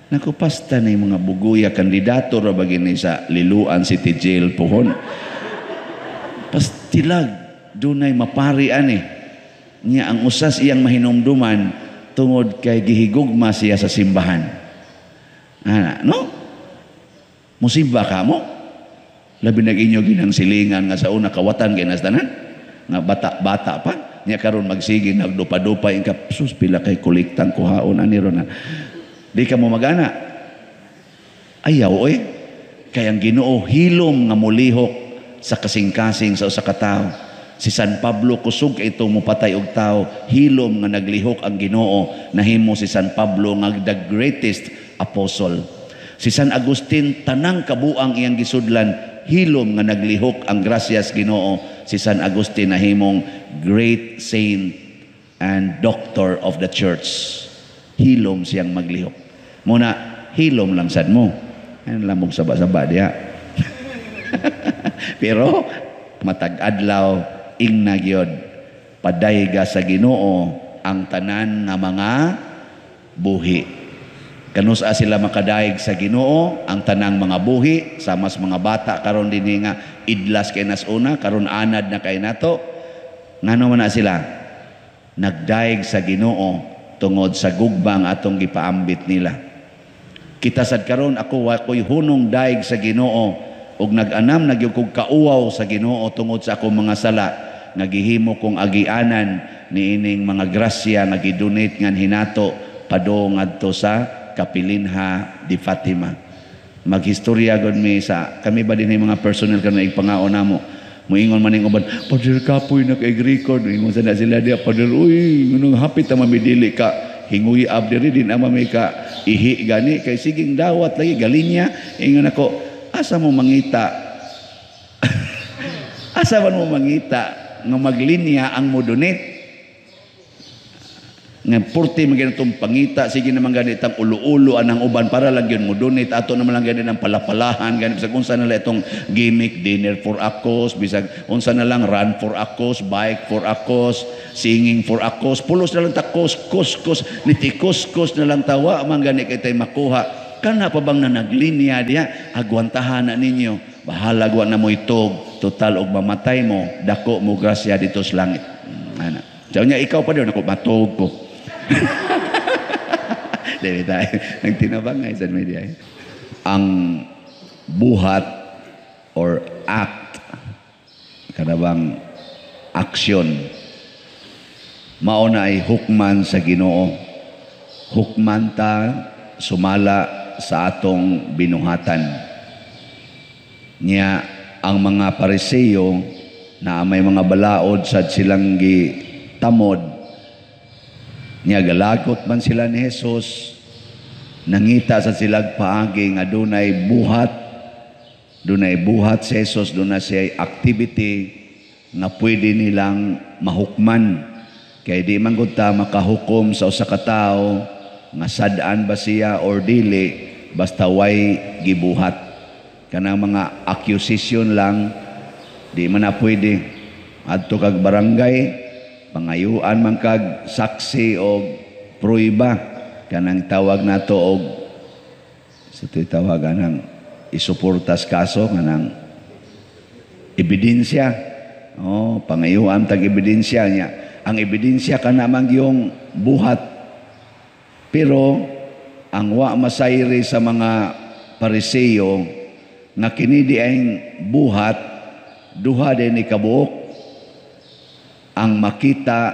Nako pasta na yung mga buguya kandidato ra ba gini sa Liloan City Jail pohon. Pastilag dunay mapari ani niya ang usas iyang mahinumduman tungod kay gihigugma siya sa simbahan. Ana, no? Musimba ka mo? Labi nag inyo ginang silingan nga sa una kawatan kay tanan nga bata-bata pa niya karon magsige nagdupa-dupa ka sus pila kay kolektang kuhaon ani ron. Di ka mo magana. Ayaw oy. Kay ang Ginoo hilom nga molihok sa kasing-kasing sa usa ka tawo. Si San Pablo kusog ito mopatay og tawo, hilom nga naglihok ang Ginoo, nahimo si San Pablo nga the greatest apostle. Si San Agustin tanang kabuang iyang gisudlan, hilom nga naglihok ang grasyas Ginoo, si San Agustin nahimong great saint and doctor of the church. Hilom siyang maglihok. Muna hilom lang sad mo. Ano lamog saba-saba diha. Pero matag adlaw ingna gyud padayga sa Ginoo ang tanan nga mga buhi. Kanus-a sila makadayeg sa Ginoo ang tanang mga buhi, sama sa mga bata karon dinhi nga idlas kay nas una, karon anad na kay nato. Ngano man na sila nagdayeg sa Ginoo tungod sa gugma ang atong gipaambit nila. Kita sad karon ako wa ko'y hunong daig sa Ginoo ug nag-anam nagyud kog kauwaw sa Ginoo tungod sa akong mga sala nga gihimo kong agianan niining mga grasya nga gidonate ngan hinato padung ngadto sa Kapilinha di Fatima. Maghistorya gud mi sa kami ba din mga personnel kanang igpangaon namo. Muingon man ning uban, "Pader, kapoy na kay record." Ingon sa na sila diya, "Pader, uy, ngunong hapit ta mamidili ka hinguy ab diri din ama may ka ihi gani kay siging dawat lagi galinya." Ingon ako, "Asa mo mangita? Asa man mo mangita nga maglinya ang mo-donate?" Nga purti man ganitong pangita, sige naman ganitang ulo-ulo anang uban para lang yun mo donate. Ato naman lang ganit ang palapalahan ganit, bisag unsa na lang itong gimmick, dinner for a cause, bisag unsa na lang, run for a cause, bike for a cause, singing for a cause, pulos na lang ta cause, cause, cause, niti cause, cause na lang tawa man gani kay tay makuha. Kana pa bang na naglinya diya, agwantahan na ninyo, bahala wa na mo itog, total og mamatay mo, dako mo grasya dito sa langit. Ana. Sabi niya, ikaw pa doon, ako matog ko. Dili tayo. Nagtinabangay sa media. Ang buhat or act, kanabang action, mao na ay hukman sa Ginoo. Hukman ta sumala sa atong binuhatan. Nya ang mga Pariseo na may mga balaod sad silang gitamod, nya galagot man sila ni Jesus, nangita sa silag paagi nga dunay buhat, dunay buhat si Jesus, dunay siya activity nga pwede nilang mahukman. Kay di man gud ta makahukom sa usa ka tawo nga sad-an ba siya or dili basta way gibuhat. Kanang mga accusation lang, di man na pwede. Adto kag barangay, pangayuan man kag saksi o pruiba, kanang tawag nato og sa ito'y tawag anang isuportas kaso, kanang ebidensya. Oh, pangayuan tag ebidensya niya. Ang ebidensya kana man yung buhat. Pero ang wa masayri sa mga Pariseo nga kini di ay buhat, duha din ni kabuok, ang makita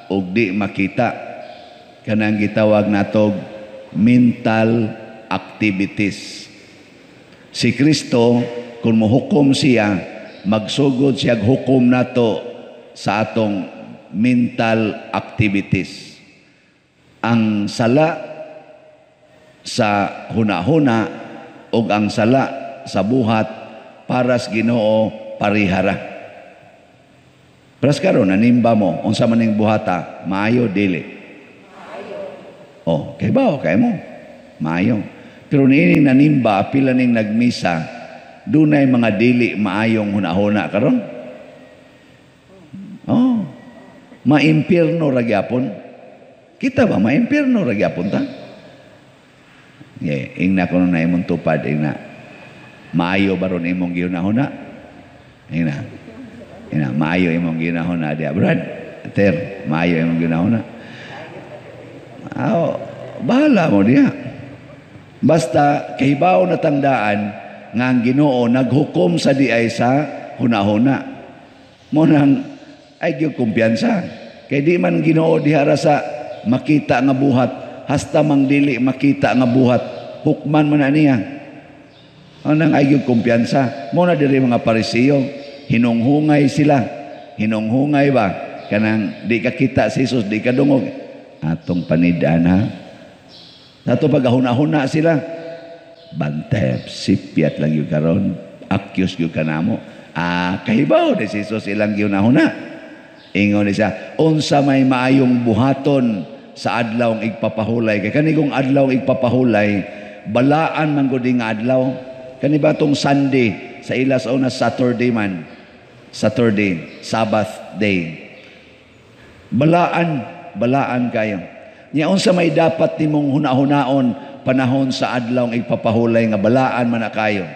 ug di makita, kanang gitawag natog mental activities. Si Kristo, kung mohukom siya, magsugod siya hukom nato sa atong mental activities. Ang sala sa hunahuna ug ang sala sa buhat, para sa Ginoo parihara. Pras karon nanimba mo, unsa man ning buhata, maayo dili? Oh, kay ba kay mo? Maayo. Pero niining nanimba, pila ning nagmisa, dunay mga dili maayong hunahuna karon. Oh. Maimpierno ra gyapon. Kita ba maimpierno ra gyapon ta? Yeah, ingna kuno na imong tupad, ingna. Maayo ba ron imong gihunahuna? Ingna. Ingna, maayo imong gihunahuna diya, Brad. Ter, maayo imong gihunahuna. Aw, bahala mo diya. Basta kahibaw na tandaan nga ang Ginoo naghukom sa diay sa hunahuna. Mo nang ay gyud kumpiyansa. Kay di man Ginoo dihara sa makita nga buhat, hasta mang dili makita nga buhat, hukman man na niya. Anang ay gyud kumpiyansa. Mo na diri mga Pariseo, hinunghungay sila. Hinunghungay ba? Kanang di ka kita si Jesus, di ka dungog. Atong panidaan ha. Nato pagahuna-huna sila. Bantep, sipyat lang yung karon. Akyos yung kanamo. Ah, kahibaw ni si Jesus ilang gihuna-huna. Ingon ni siya, unsa may maayong buhaton sa adlaw ang igpapahulay. Kay kanigong adlaw ang igpapahulay, balaan man gud nga adlaw. Kani ba tong Sunday sa ila sa una Saturday man. Saturday, Sabbath day. Balaan, balaan kayo. Nya unsa may dapat nimong hunahunaon panahon sa adlaw ang igpapahulay nga balaan man na kayo?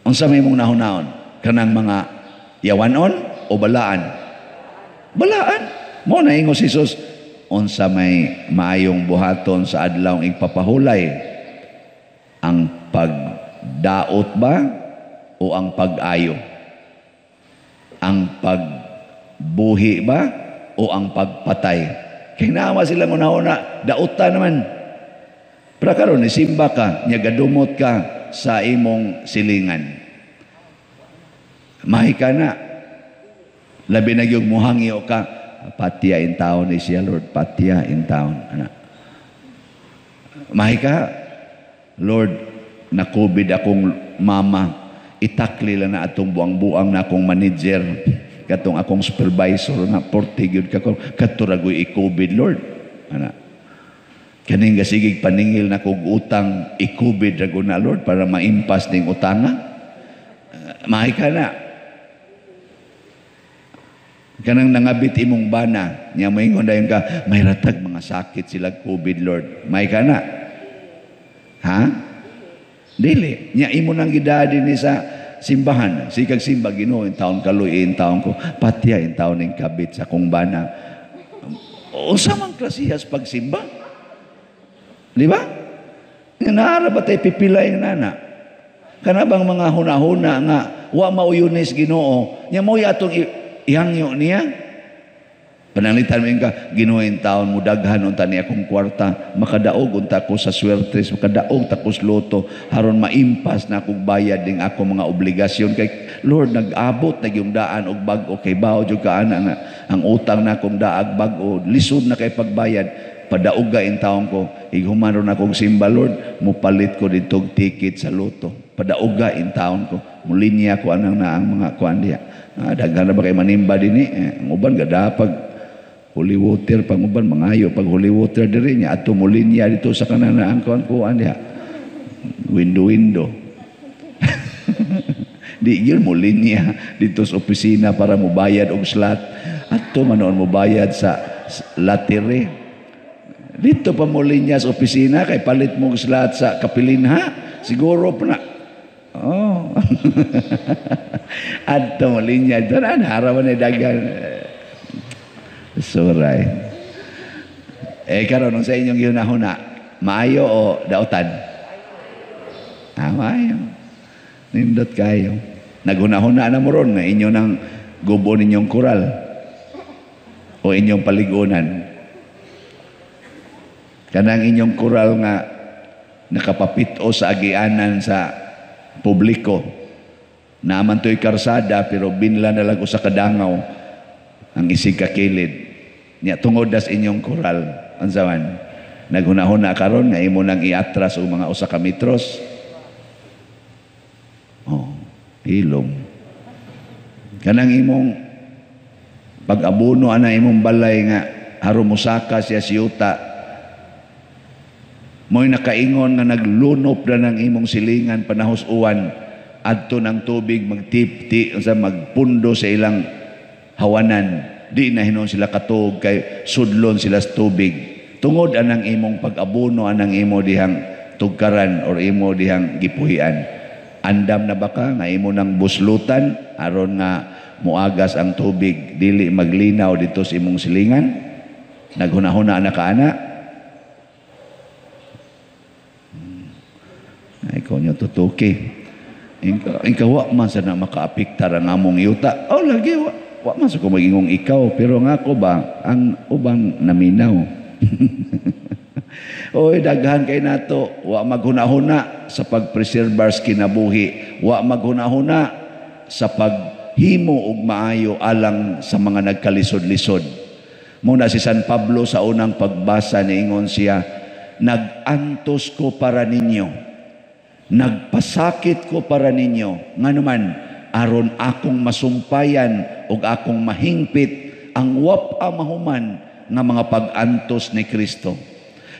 Unsa may mong nahunaon? Kanang mga yawanon o balaan? Balaan. Mo na ingon si Jesus, unsa may maayong buhaton sa adlaw ang igpapahulay? Ang pagdaot ba o ang pag-ayo? Ang pagbuhi ba o ang pagpatay? Kay naama silang una-una, dautan naman. Pero karon nisimba ka, nya gadumot ka sa imong silingan. Mahi ka na. Labi na yung muhangyo ka, patya in taon ni siya, Lord, patya in taon. Ana. Mahi ka, Lord, na COVID akong mama, itakli lang na atong buang-buang na akong manager, katong akong supervisor nga porte gyud ka kadto ra goy i-COVID, Lord. Ana. Kaning gasigig paningil na kog utang, i-COVID ra na, Lord, para maimpas ning utanga. Mahi ka na. Kanang nangabit imong bana, nya moingon dayon ka, may ratag mga sakit sila COVID, Lord. Mahi ka na. Ha? Dili. Nya imo nang gidadi ni sa simbahan. Sikag simba, Ginoo, in taon kaluy, in taon ko, patya in taon ning kabit sa kong bana. Unsa man klasihas pagsimba? Di ba? Nga naara ba tayo pipilay nga nana? Kana bang mga huna-huna nga wa mauyunis Ginoo, nya mo atong ihangyo niya? Pananglitan mo ka, Ginoo, in taon mo daghan unta ni akong kwarta, makadaog unta ko sa swertres, makadaog ta ko sa loto, haron maimpas na akong bayad ning ako mga obligasyon kay Lord, nag-abot na yung daan og bag-o kay bao jud ka ana nga ang utang na akong daag bag-o, lisod na kay pagbayad, padauga in taon ko, ighuman ron akong simba, Lord, mupalit ko dito og ticket sa loto, padauga in taon ko, mulinya ko anang na ang mga kuan diha. Ah, daghan na ba kay manimba dinhi? Eh, ang uban gadapag holy water, pang uban mangayo pag holy water diri niya ato mulinya dito sa kanang ang kuan kuan diha. Window window. Di gyud mo linya dito sa opisina para mobayad og slot. Ato man noon mobayad sa lottery. Dito pa mo linya sa opisina kay palit mo og slot sa kapilinha. Siguro pa na. Oh. Adto mo linya doon ana harawan ni dagan. Suray. Eh karon sa inyong gihuna-huna, maayo o dautan? Ah, maayo. Nindot kayo. Naghuna-huna na mo ron nga inyo nang gubo ninyong koral o inyong paligunan. Kanang inyong koral nga nakapapit-o sa agianan sa publiko. Naaman to'y karsada pero binla na lang ko sa kadangaw ang isig kakilid. Nya tungod das inyong koral. Unsa man? Naghuna-huna karon nga imo nang iatras og mga usa ka metros. Oh, hilom. Kanang imong pag-abono ana imong balay nga haron mosaka siya siyuta. Mo'y nakaingon nga naglunop na ng imong silingan panahos uwan adto ng tubig magtipti sa magpundo sa ilang hawanan. Di na hinon sila katuog kay sudlon sila sa tubig. Tungod anang imong pag-abono anang imo dihang tugkaran or imo dihang gipuhian. Andam na ba ka nga imo nang buslutan aron nga muagas ang tubig dili maglinaw dito sa imong silingan? Naghuna-huna na ka ana? Ay ko nyo tutuki. Inka wa man sa na makaapiktar ang among yuta. Oh lagi wa. Wa man sa ko magingong ikaw, pero nga ako ba ang ubang naminaw. Oy, daghan kay nato, wa maghuna-huna sa pagpreserbar sa kinabuhi, wa maghuna-huna sa paghimo og maayo alang sa mga nagkalisod-lisod. Muna si San Pablo sa unang pagbasa niingon siya, nag-antos ko para ninyo, nagpasakit ko para ninyo, nganuman aron akong masumpayan ug akong mahingpit ang wapa mahuman nga mga pag-antos ni Kristo.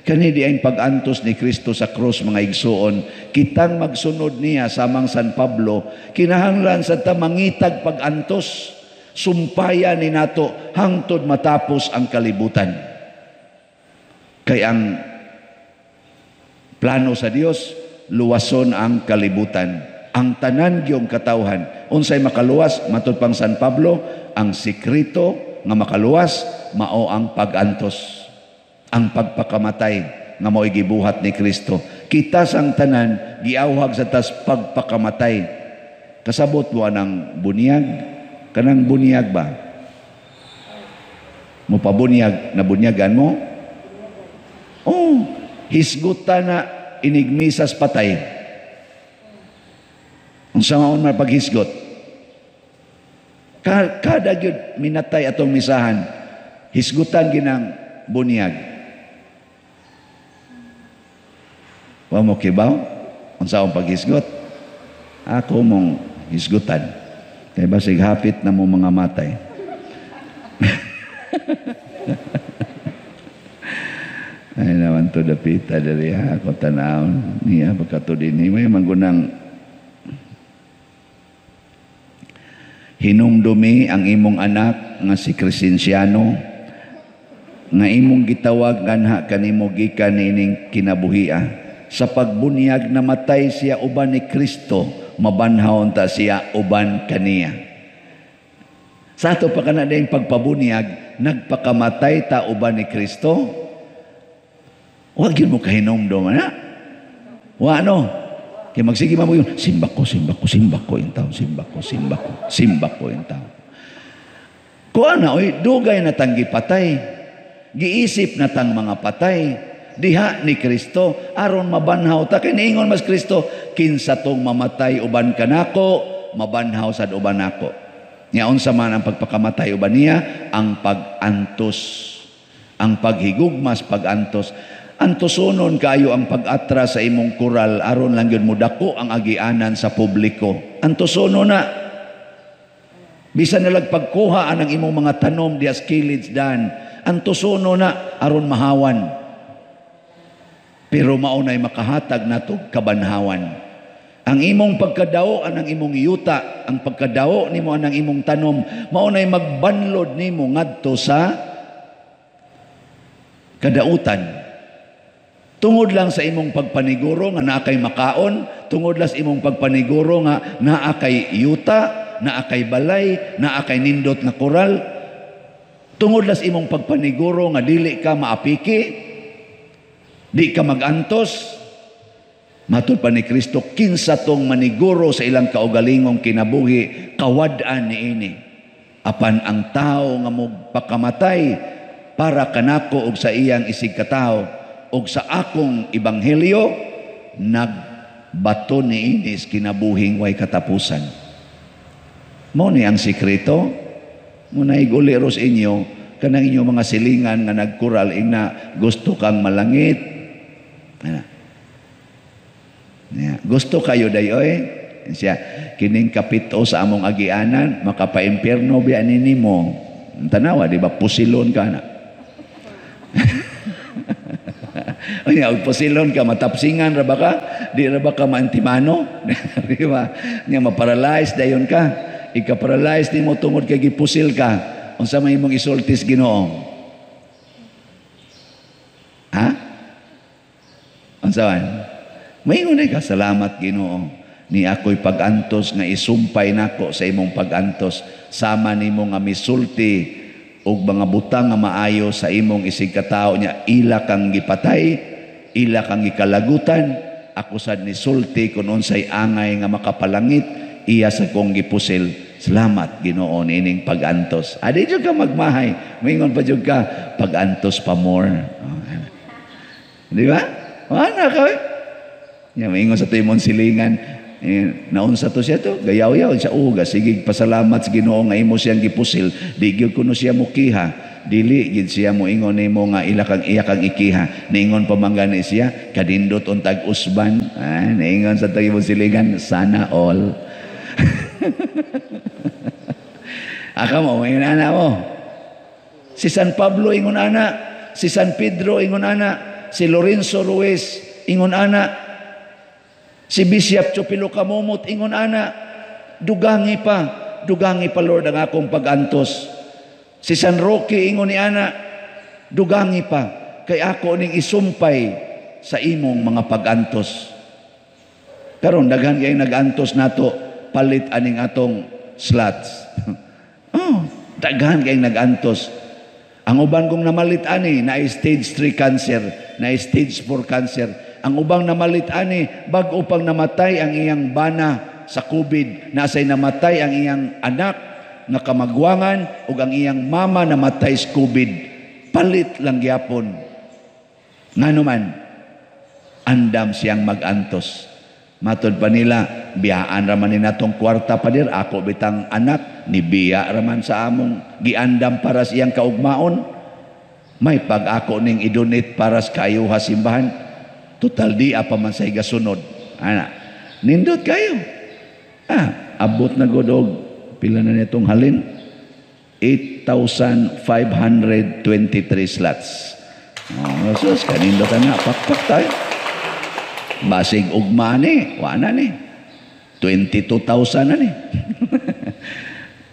Kani di ang pag-antos ni Kristo sa krus, mga igsuon, kitang magsunod niya samang San Pablo, kinahanglan sa ta mangitag pag-antos, sumpayan ni nato hangtod matapos ang kalibutan. Kay ang plano sa Dios, luwason ang kalibutan. Ang tanan gyung katawhan, unsay makaluwas matud pang San Pablo, ang sekreto nga makaluwas mao ang pag-antos, ang pagpakamatay nga mao'y gibuhat ni Kristo. Kita sang tanan giawhag sa tas pagpakamatay. Kasabot mo anang bunyag? Kanang bunyag ba? Mo pabunyag, nabunyagan mo? Oh, hisgutan na Inigmisas patay. Unsa maon man paghisgot? Kada gyud minatay atong misahan, hisgutan ginang bunyag. Wa mo kibaw unsa ang paghisgot? Ako mong hisgutan. Kay basig hapit na mo mga matay. Ay naman to dapita diri ha, ako tanawon niya pagkato dinhi may manggunang hinumdumi ang imong anak nga si Crescenciano nga imong gitawag nganha kanimo gikan niining kinabuhia. Sa pagbunyag namatay siya uban ni Kristo, mabanhaw ta siya uban kaniya. Sa ato pa kana dayong pagpabunyag, nagpakamatay ta uban ni Kristo. Wa gyud mo kahinumdom ana. Wa no. Kay magsige man mo yun, simbako, simbako, simbako in taon, simbako, simbako, simbako in taon. Kuha na, oy, dugay na tang gipatay. Giisip na tang mga patay. Diha ni Kristo, aron mabanhaw ta. Kay niingon mas Kristo, kinsa tong mamatay uban kanako, mabanhaw sad uban nako. Nya unsa man ang pagpakamatay uban niya? Ang pag-antos. Ang paghigugmas, pag-antos. Antosonon kayo ang pag-atra sa imong kural aron lang gyud modako ang agianan sa publiko. Antosono na. Bisan nalag pagkuha anang imong mga tanom dias kilid dan. Antosono na aron mahawan. Pero mao nay makahatag nato kabanhawan. Ang imong pagkadao anang imong yuta, ang pagkadao nimo anang imong tanom, mao nay magbanlod nimo ngadto sa kadautan. Tungod lang sa imong pagpaniguro nga naa kay makaon, tungod lang sa imong pagpaniguro nga naa kay yuta, naa kay balay, naa kay nindot nga koral, tungod lang sa imong pagpaniguro nga dili ka maapiki, di ka magantos. Matud pa ni Kristo, kinsa tong maniguro sa ilang kaugalingong kinabuhi, kawad-an niini. Apan ang tao nga mogpakamatay para kanako og sa iyang isig katawo og sa akong ebanghelyo, nagbato niini kinabuhing way katapusan. Mao ni ang sikreto. Muna iguli ros inyo kanang inyo mga silingan nga nagkural ingna gusto kang malangit. Ana. Yeah. Gusto kayo dayoy? Siya kining kapito sa among agianan makapaimpierno biya nimo. Tanawa di ba pusilon ka na. Unya og pusilon ka matapsingan ra ba ka? Di ra ba ka maantimano? Di ba? Nya maparalyze dayon ka. Ika-paralyze nimo tungod kay gipusil ka. Unsa may imong isultis Ginoo? Ha? Unsa man? Maingon ka, salamat Ginoo. Ni ako'y pag-antos nga isumpay nako sa imong pag-antos. Sama nimo nga misulti og mga butang nga maayo sa imong isig katao niya, ila kang gipatay, ila kang gikalagutan. Ako sad nisulti kun unsay angay nga makapalangit, iya sa kong gipusil. Salamat Ginoo niining pag-antos. Adi jud ka magmahay. Maingon pa jud ka pag-antos pa more. Oh, di ba? Wala ka. Nya maingon sa timon silingan, eh, naunsa to siya to, gayaw-yaw siya, uga, sige pasalamat sa Ginoo nga imo siyang gipusil, di gyud kuno siya mukiha, dili gid siya moingon nimo nga ila kang iya kang ikiha, niingon pa man gani siya, kadindot untag usban, ah, niingon sa timon silingan, sana all. Aka mo, maingon ana mo. Si San Pablo ingon ana, si San Pedro ingon ana, si Lorenzo Ruiz ingon ana, si Bishop Chupilo Kamumot ingon ana, dugangi pa Lord ang akong pag-antos. Si San Roque ingon ni ana, dugangi pa kay ako ning isumpay sa imong mga pag-antos. Karon daghan kay nag-antos nato palit aning atong slots. Oh, daghan kay nag-antos. Ang uban kong namalit ani na stage 3 cancer, na stage 4 cancer. Ang ubang namalit ani bag-o pang namatay ang iyang bana sa COVID, nasay namatay ang iyang anak nga kamagwangan ug ang iyang mama namatay sa COVID. Palit lang gyapon. Ngano man? Andam siyang magantos. Matod pa nila, biyaan raman ni natong kwarta, pader, ako bitang anak, ni biya raman sa among giandam para sa iyang kaugmaon. May pag ako ning i-donate para sa kaayuha simbahan, total di pa man sa igasunod. Ana, nindot kayo. Ah, abot na gud og pila na nitong halin? 8,523 slots. Oh, sus, kanindot na, pakpak tayo. Basig ugma ni, wa na ni. 22,000 na ni.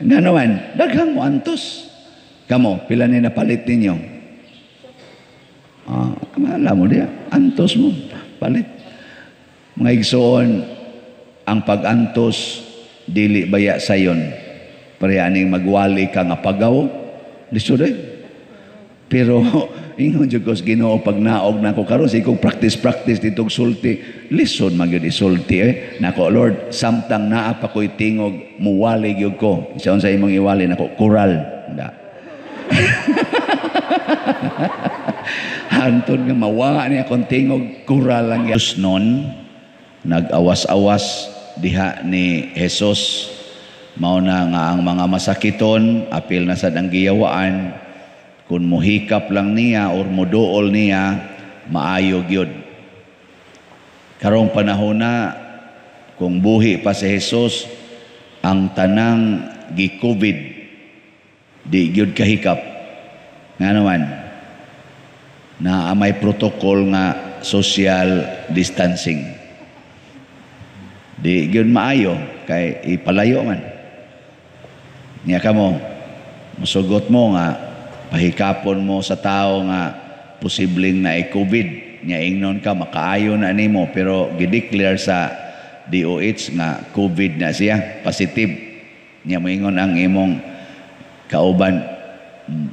Nga naman, daghang mo antos. Kamo, pila ni napalit ninyo? Ah, alam mo diya, antos mo, palit. Mga igsoon, ang pag-antos, dili baya sayon. Pareha ning magwali ka nga pagaw, lisod eh. Pero ingon jud ko sa Ginoo, pag naog na ako karon sa ikong practice-practice ditong sulti, lisod man gyud isulti eh. Nako Lord, samtang naa pa ko'y tingog, muwali gyud ko. Isa sa imong iwali nako, kural. Da. Hantod nga mawa ni akong tingog, kural lang gyud. Nun, nag-awas-awas diha ni Jesus. Mao na nga ang mga masakiton, apil na sad ang giyawaan, kung muhikap lang niya or muduol niya, maayo gyud. Karong panahon na, kung buhi pa si Jesus, ang tanang gi-COVID, di gyud kahikap. Nga naman, na may protocol nga social distancing. Di gyud maayo, kay ipalayo man. Niya ka mo, musugot mo nga, pahikapon mo sa tao nga posibleng na i-COVID. Niya ingnon ka, makaayo na nimo, pero gideclare sa DOH nga COVID na siya, positive. Niya moingon ang imong kauban,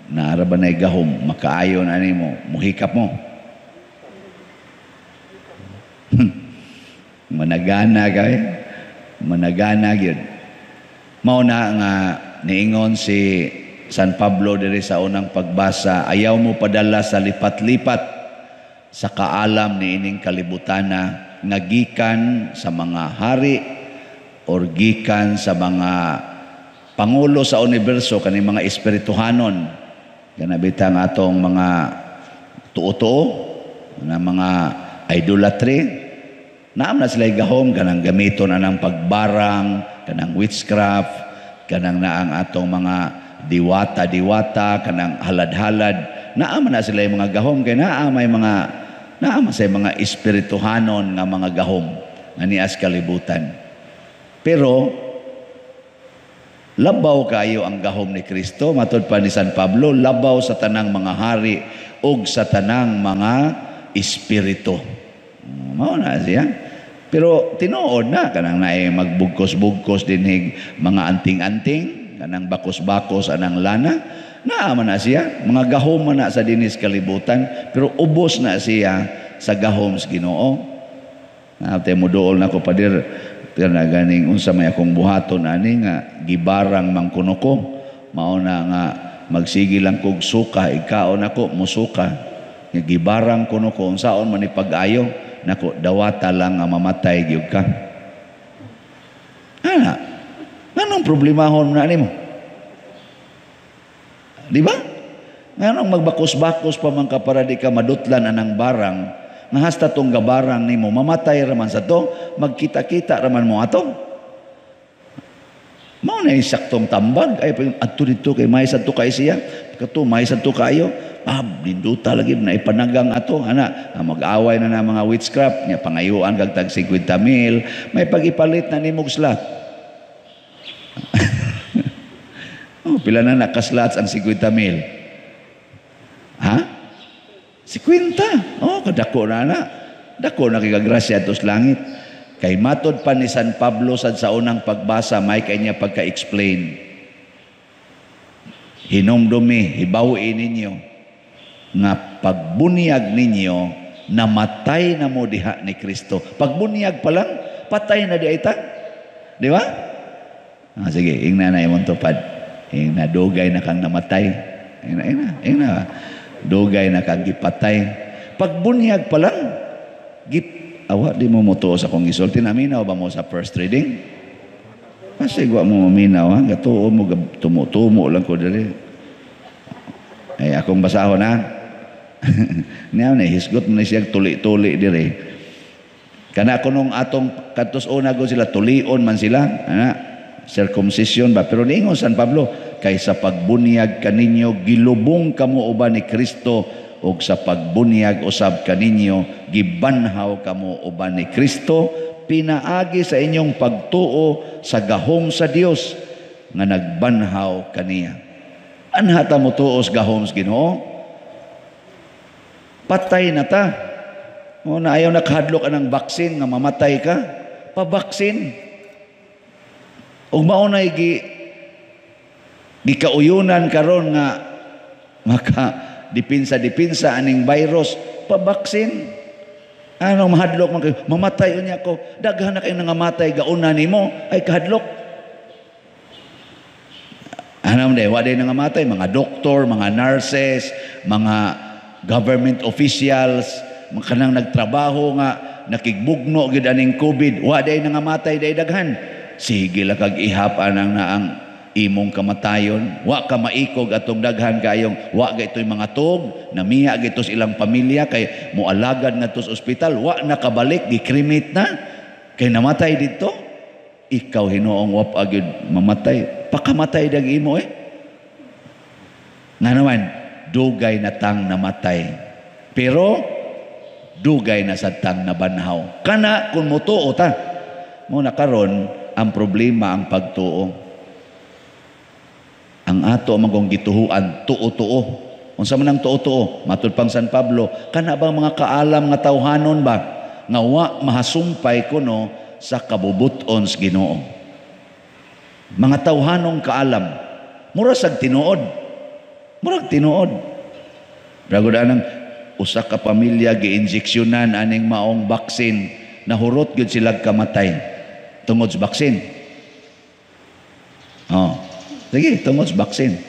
naara ba na'y gahom, makaayo na nimo, muhikap mo. Managana kay, managana gyud. Mao na nga niingon si San Pablo diri sa unang pagbasa, ayaw mo padala sa lipat-lipat sa kaalam ni ining kalibutana nga gikan sa mga hari or gikan sa mga pangulo sa universo, kaning mga espirituhanon, kana bitang atong mga tuo-tuo na mga idolatry. Naam na sila gahom kanang gamiton anang pagbarang, kanang witchcraft, kanang naang atong mga diwata-diwata, kanang halad-halad. Naam na sila yung mga gahom kay naa may mga naam sa mga espirituhanon nga mga gahom nga nias kalibutan. Pero labaw kayo ang gahom ni Kristo, matud pa ni San Pablo, labaw sa tanang mga hari ug sa tanang mga espiritu. Mao na siya. Pero tinuod na kanang naay magbugkos-bugkos dinhig mga anting-anting, kanang bakos-bakos anang lana, naa man na siya, mga gahom man na sa dinis kalibutan, pero ubos na siya sa gahom sa Ginoo. Ate mo duol na ko pader, pero na ganing unsa may akong buhaton ani nga gibarang man kuno ko, mao na nga magsige lang kog suka, ikaon ako musuka, nga gibarang kuno ko unsaon man ni pag-ayo nako, dawata lang nga mamatay gyud ka. Ana, nganong problemahon na nimo? Di ba? Nganong magbakos-bakos pa man ka para di ka madutlan anang barang, nga hasta tong gabarang nimo mamatay raman sa to, magkita-kita raman mo ato. Mao na saktong tambag ay adto didto kay may sadto kay siya, kato may sadto kayo. Ah, ninduta lagi na ipanagang ato ana, mag-away na na mga witchcraft nya pangayuan kag tag 50 mil, may pagipalit na nimog slot. Oh, pila na nakaslots ang 50 mil? Ha? 50. Oh, kadako na na. Dako na kay grasya ato sa langit. Kay matod pa ni San Pablo sad sa unang pagbasa, may kay niya pagka-explain. Hinumdumi, hibawi ninyo nga pagbunyag ninyo namatay na mo diha ni Kristo. Pagbunyag pa lang, patay na di ay ta. Di ba? Ah, sige, ingna na imong tupad. Ingna, dugay na kang namatay. Ingna, ingna, ingna. Dugay na kang gipatay. Pagbunyag pa lang, Gip, awa di mo motuo sa akong gisulti. Naminaw ba mo sa first reading? Kasi wa mo maminaw, ha? Gatuo mo, tumo-tumo lang ko diri. Ay, akong basahon, ha? Niya na, hisgot mo na siya tuli-tuli diri. Kana kunong atong kadtos una go sila, tulion man sila, ana, circumcision ba? Pero niingon San Pablo, kay sa pagbunyag kaninyo, gilubong kamo uban ni Kristo, ug sa pagbunyag usab kaninyo, gibanhaw kamo uban ni Kristo, pinaagi sa inyong pagtuo sa gahom sa Dios nga nagbanhaw kaniya. Anha ta mo tuos gahom sa Ginoo? Patay na ta. O na ayaw nakahadlok anang baksin nga mamatay ka, pabaksin. Ug mao nay gikauyunan karon nga maka dipinsa-dipinsa aning virus, pabaksin. Ano mahadlok man kayo? Mamatay unya ko. Daghan na kayo nangamatay gauna nimo ay kahadlok. Ano man wa day nangamatay, mga doktor, mga nurses, mga government officials, mga kanang nagtrabaho nga nakigbugno gid aning COVID, wa day nangamatay day daghan. Sige la kag ihap anang naang imong kamatayon, wa ka maikog atong daghan kayong wa gaytoy mga tug, namiya gito sa ilang pamilya kay moalagad ngadto sa ospital, wa nakabalik, gikremate na kay namatay didto. Ikaw hinuong wa pa gyud mamatay, pakamatay dag imo eh. Nga naman dugay na tang namatay, pero dugay na sad tang nabanhaw. Kana kun motuo ta mo na karon ang problema ang pagtuo. Ang ato magong gituhuan, tuo-tuo. Unsa man ang tuo-tuo? Matud pang San Pablo, kana ba mga kaalam nga tawhanon ba nga wa mahasumpay kuno sa kabubuton sa Ginoo? Mga tawhanong kaalam, mura sag tinuod. Murag tinuod. Bragod anang usa ka pamilya giinjeksyonan aning maong baksin, nahurot gyud sila kamatay tungod sa baksin. Oh. Sige, tungod sa baksin.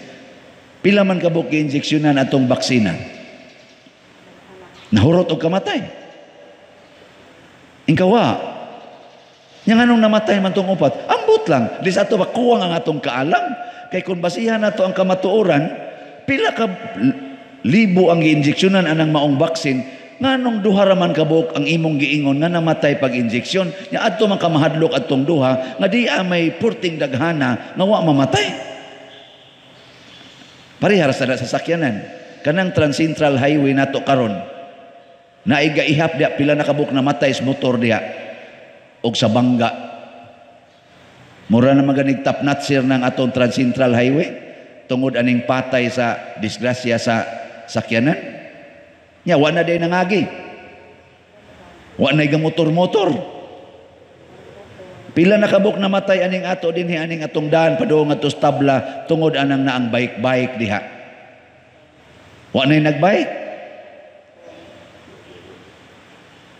Pila man kabuk giinjeksyonan atong baksina? Nahurot og kamatay. Ingkawa. Nya nganong namatay man tong upat? Ambot lang. Di sa ato ba kuwang ang atong kaalam? Kay kung basihan nato ang kamatuoran, pila ka libo ang giinjeksyonan anang maong baksin, nganong duha ra man kabuk ang imong giingon nga namatay pag injeksyon? Nya adto man ka mahadlok adtong duha nga di may purting daghana nga wa mamatay. Parehara sa sasakyanan. Kanang Transcentral Highway nato karon, naiga ihap diya pila na kabuk namatay sa motor diya og sa bangga. Mura na maganig top notcher ng atong Transcentral Highway tungod aning patay sa disgrasya sa sakyanan. Nya wa na day nangagi. Wa na motor-motor. Pila na kabuk namatay aning ato dinhi aning atong daan padung adto sa tabla tungod anang naang bike-bike diha. Wa na nagbike.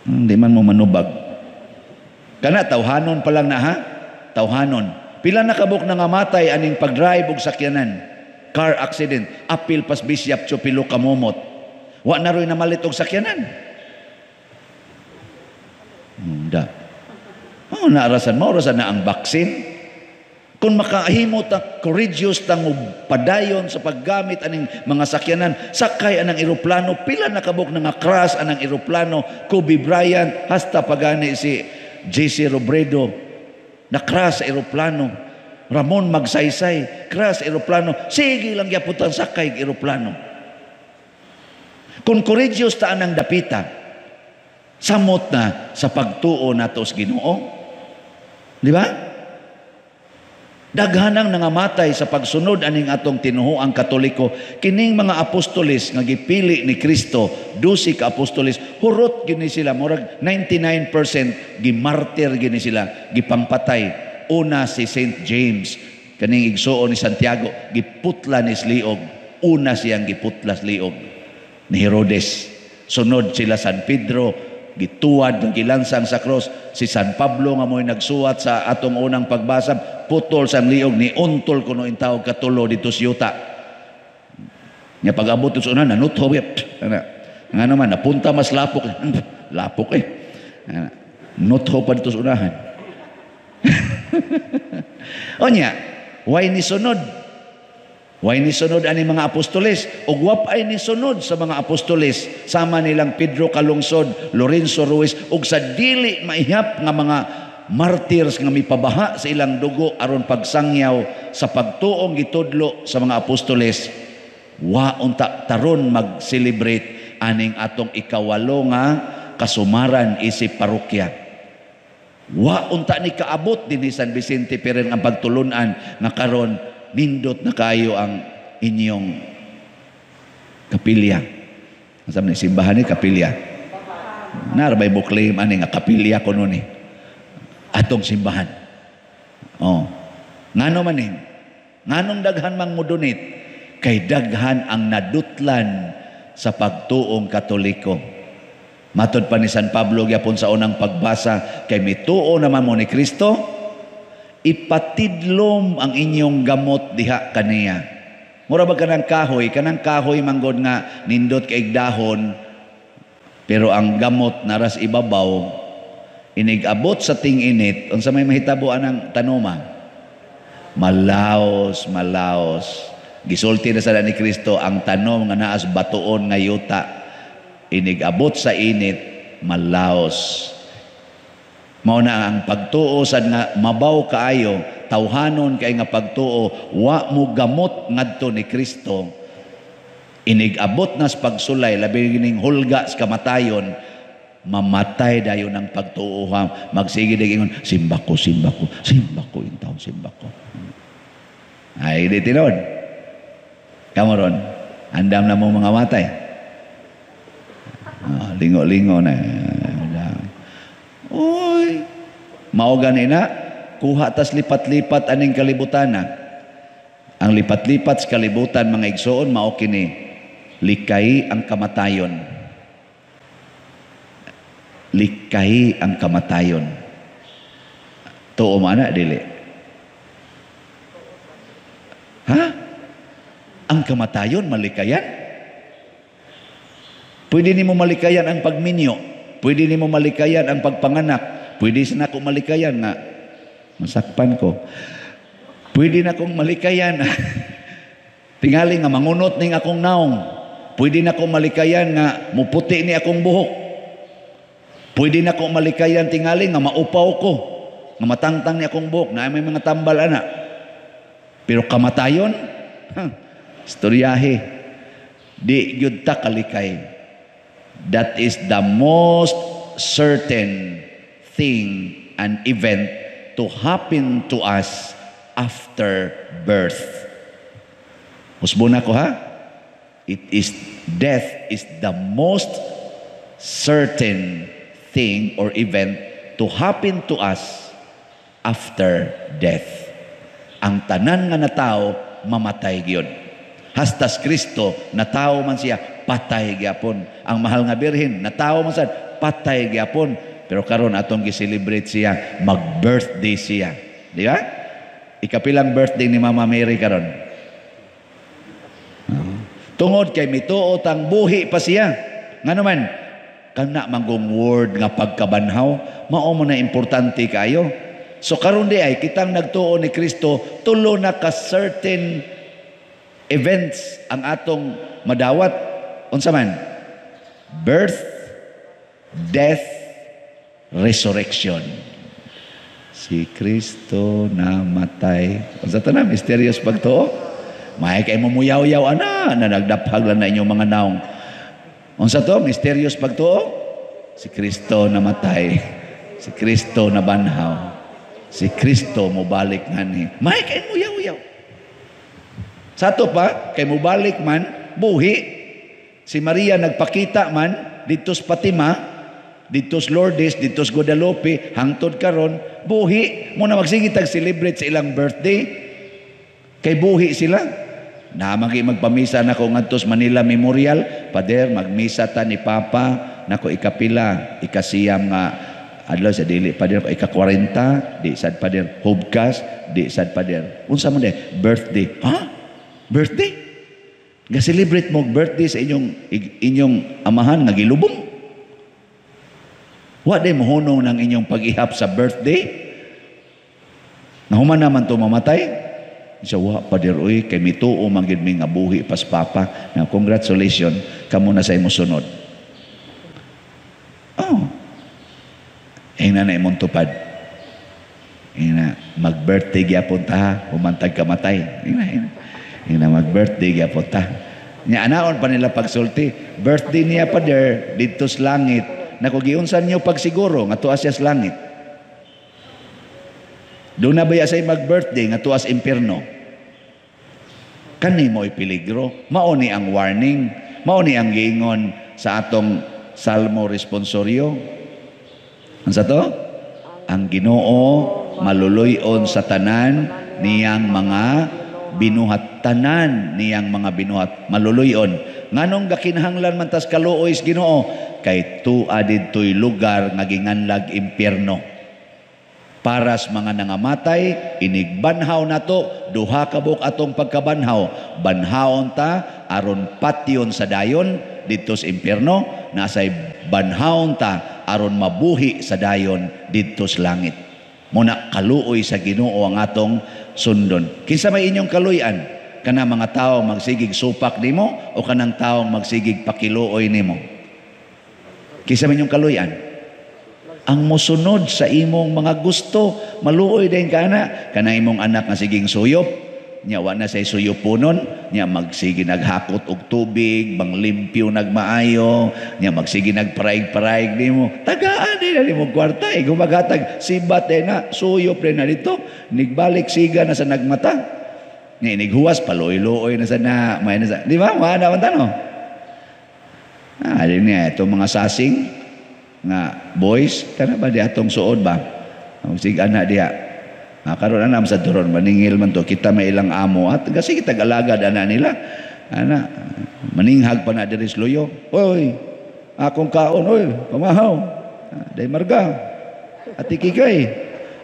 Hindi man mo manubag. Kana tawhanon pa lang na ha? Tawhanon. Pila na kabuk nangamatay aning pag-drive og sakyanan. Car accident, apil pas bisyap chupilo kamomot. Wa na roy namalit og sakyanan. Da. Oh, naarasan mo, orasan na ang baksin. Kung makahimo ta, courageous tang padayon sa paggamit aning mga sakyanan, sakay anang eroplano, pila na kabuk na nga crash anang eroplano, Kobe Bryant, hasta pagani si JC Robredo, na crash sa eroplano, Ramon Magsaysay, crash sa eroplano, sige lang gyaputan sakay eroplano. Kung courageous ta anang dapita, samot na sa pagtuo nato sa Ginoo. Di ba? Daghanang nangamatay sa pagsunod aning atong tinuhoang Katoliko. Kining mga apostoles nga gipili ni Kristo, 12 ka apostoles, hurot gini sila, murag 99% gimartir gini sila, gipangpatay. Una si Saint James, kaning igsuon ni Santiago, giputla ni liog. Una siyang giputla sa liog ni Herodes. Sunod sila San Pedro, gituwad ng gilansang sa cross. Si San Pablo nga mo'y nagsuwat sa atong unang pagbasa, putol sa liog ni untol kuno in tawag katulo dito sa yuta. Nya pag-abot sa una nanutho yep. Nga naman napunta mas lapok. Lapok eh. Notho pa dito sa unahan. Onya, way ni sunod? Way ni sunod ani mga apostoles? Ug wa ay ni sunod sa mga apostoles sama nilang Pedro Calungsod, Lorenzo Ruiz ug sa dili maihap nga mga martyrs nga mipabaha sa ilang dugo aron pagsangyaw sa pagtuong gitudlo sa mga apostoles. Wa unta taron mag-celebrate aning atong ikawalo nga kasumaran isip parokya. Wa unta ni kaabot dinhi San Vicente Ferrer ang pagtulunan nga karon nindot na kayo ang inyong kapilya. Asa man simbahan ni kapilya? Naa ra bay mo-claim ani nga kapilya kuno ni atong simbahan? Oh. Ngano man ni? Nganong daghan mang mo-donate? Kay daghan ang nadutlan sa pagtuong Katoliko. Matod pa ni San Pablo gyapon sa unang pagbasa, kay mituo naman mo ni Kristo, ipatidlom ang inyong gamot diha kaniya. Mura ba kanang kahoy manggod nga nindot kay dahon, pero ang gamot naras ibabaw, inig abot sa ting-init, unsa may mahitabo anang tanoma? Malaos, malaos. Gisulti na sa ni Kristo, ang tanom nga naas batuon nga yuta, inig abot sa init, malaos. Mao na ang pagtuo sad nga mabaw kaayo, tawhanon kay nga pagtuo, wa mo gamot ngadto ni Kristo. Inig abot nas pagsulay, labi ning hulga sa kamatayon, mamatay dayon ang pagtuo ha. Magsige dig ingon, "Simba ko, simba ko, simba ko intaw, simba ko." Ay, di tinuod. Kamo ron, andam na mo mga matay. Ah, lingo-lingo na. Uy, mao gani na, kuha tas lipat-lipat aning kalibutan na. Ang lipat-lipat sa kalibutan, mga igsoon, mao kini, likay ang kamatayon. Likay ang kamatayon. Tuo man na, dili? Ha? Ang kamatayon, malikayan? Pwede nimo malikayan ang pagminyo. Pwede nimo malikayan ang pagpanganak. Pwede sa nako malikayan nga masakpan ko. Pwede na kong malikayan tingali nga mangunot ning akong naong. Pwede na kong malikayan nga muputi ni akong buhok. Pwede na kong malikayan tingali nga maupaw ko, nga matangtang ni akong buhok, na may mga tambal ana. Pero kamatayon, huh, istoryahe. Di gyud ta kalikay. That is the most certain thing and event to happen to us after birth. Usbon ako ha? It is death is the most certain thing or event to happen to us after death. Ang tanan nga natao mamatay gyud. Hastas Kristo, natao man siya, patay gyapon. Ang mahal nga Birhen, natao man sad, patay gyapon. Pero karon atong gi-celebrate siya, mag-birthday siya. Di ba? Ikapilang birthday ni Mama Mary karon? Tungod kay mituo tang buhi pa siya. Ngano man, kana manggong word nga pagkabanhaw, mao mo na importante kayo. So karon di ay kitang nagtuo ni Kristo, tulo na ka certain events ang atong madawat. Unsa man? Birth, death, resurrection. Si Kristo namatay. Unsa to na mysterious pagtuo? May kay mo muyaw-yaw ana na nagdaphag lang na inyong mga naong. Unsa to? Mysterious pagtuo? Si Kristo namatay. Si Kristo nabanhaw. Si Kristo mobalik ngani. May kay muyaw-yaw. Sa ato pa, kay mobalik man, buhi. Si Maria nagpakita man, dito sa Fatima, dito sa Lourdes, dito sa Guadalupe, hangtod karon, buhi. Muna magsige tag celebrate sa ilang birthday. Kay buhi sila. Na magi magpamisa nako ngadto sa Manila Memorial, "Pader, magmisa ta ni Papa nako ikapila, ikasiyam nga adlaw sa dili, pader, ika-40, di sad, pader, hubkas, di sad, pader." "Unsa man de?" "Birthday." "Ha? Birthday? Ga-celebrate mo birthday sa inyong inyong amahan nga gilubong?" Wa day mohunong ng inyong pag-ihap sa birthday? Nahuman naman to mamatay? Siya, wa pader uy, kay mituo man gid mi nga buhi pas papa. Now, congratulations, kamo na sa imo sunod. Oh. Ingna na imong tupad. Ingna, mag-birthday gyapon ta ha, humantag kamatay. Ingna, ingna. Ingna, mag-birthday gyapon ta. Nya anaon pa nila pagsulti, birthday niya pader didto sa langit. Nako, giunsan niyo pagsiguro nga tuas siya sa langit? Doon na ba say mag-birthday nga tuas impierno? Kani mo'y peligro. Mao ni ang warning. Mao ni ang giingon sa atong Salmo responsorio. Ang sa to? Ang Ginoo maluluyon sa tanan niyang mga binuhat, tanan niyang mga binuhat maluluyon. Nganong gakinahanglan man tas kaluoy sa Ginoo? Kay tua didto'y lugar nga ginganlag impyerno para sa mga nangamatay. Inigbanhaw nato, duha ka buok atong pagkabanhaw. Banhawon ta aron patyon sa dayon didto sa impyerno, nasay banhawon ta aron mabuhi sa dayon didto sa langit. Muna kaluoy sa Ginoo ang atong sundon. Kinsa may inyong kaluyan? Kana mga tao magsigig supak nimo o kanang taong magsigig pakiluoy nimo? Kinsa may inyong kaluyan? Ang mosunod sa imong mga gusto, maluoy din ka na. Kana imong anak nga siging suyop, nya wa na say suyuponon, nya magsige naghakot og tubig, manglimpyo nagmaayo, nya magsige nagparaig-paraig nimo. Tagaan din na nimo kwarta, eh, gumagatag sibat din na, suyop din na dito, nigbalik siga na sa nagmata. Nya inighuwas paluoy-luoy na sa na, may na sa, di ba? Mga naman tano. Ah, din niya, itong mga sasing nga boys, kana ba di atong suod ba? Sig ana diha. Ah, karon ana sa turon maningil man to kita may ilang amo at kasi kita galagad ana nila. Ana maninghag pa na diri sa luyo. Oy, akong kaon oy, pamahaw. Ah, day marga. Ati kikay,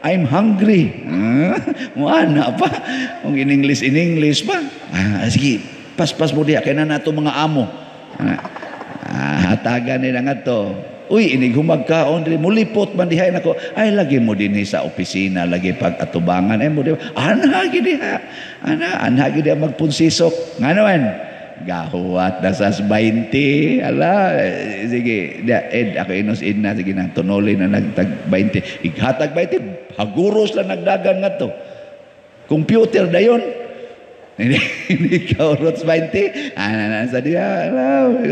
I'm hungry. Ah, mo ana pa. Kung in English, in English pa. Ah, sige, paspas mo diha kay na nato mga amo. Ah, ah, hatagan nila nga to. Uy, inig humagkaon diri mulipot man diha nako. Ay lagi mo dinhi sa opisina, lagi pag atubangan ay mo di. Ana gid diha. Ana, ana gid diha magpunsisok. Ngano man? Gahuwat na sa 20. Ala, sige, dia ed ako inos id na sige na tunuli na nagtag 20. Ighatag 20, haguros lang nagdagan ngadto. Computer dayon. Hindi, hindi ka urot 20. Ana na sa diya,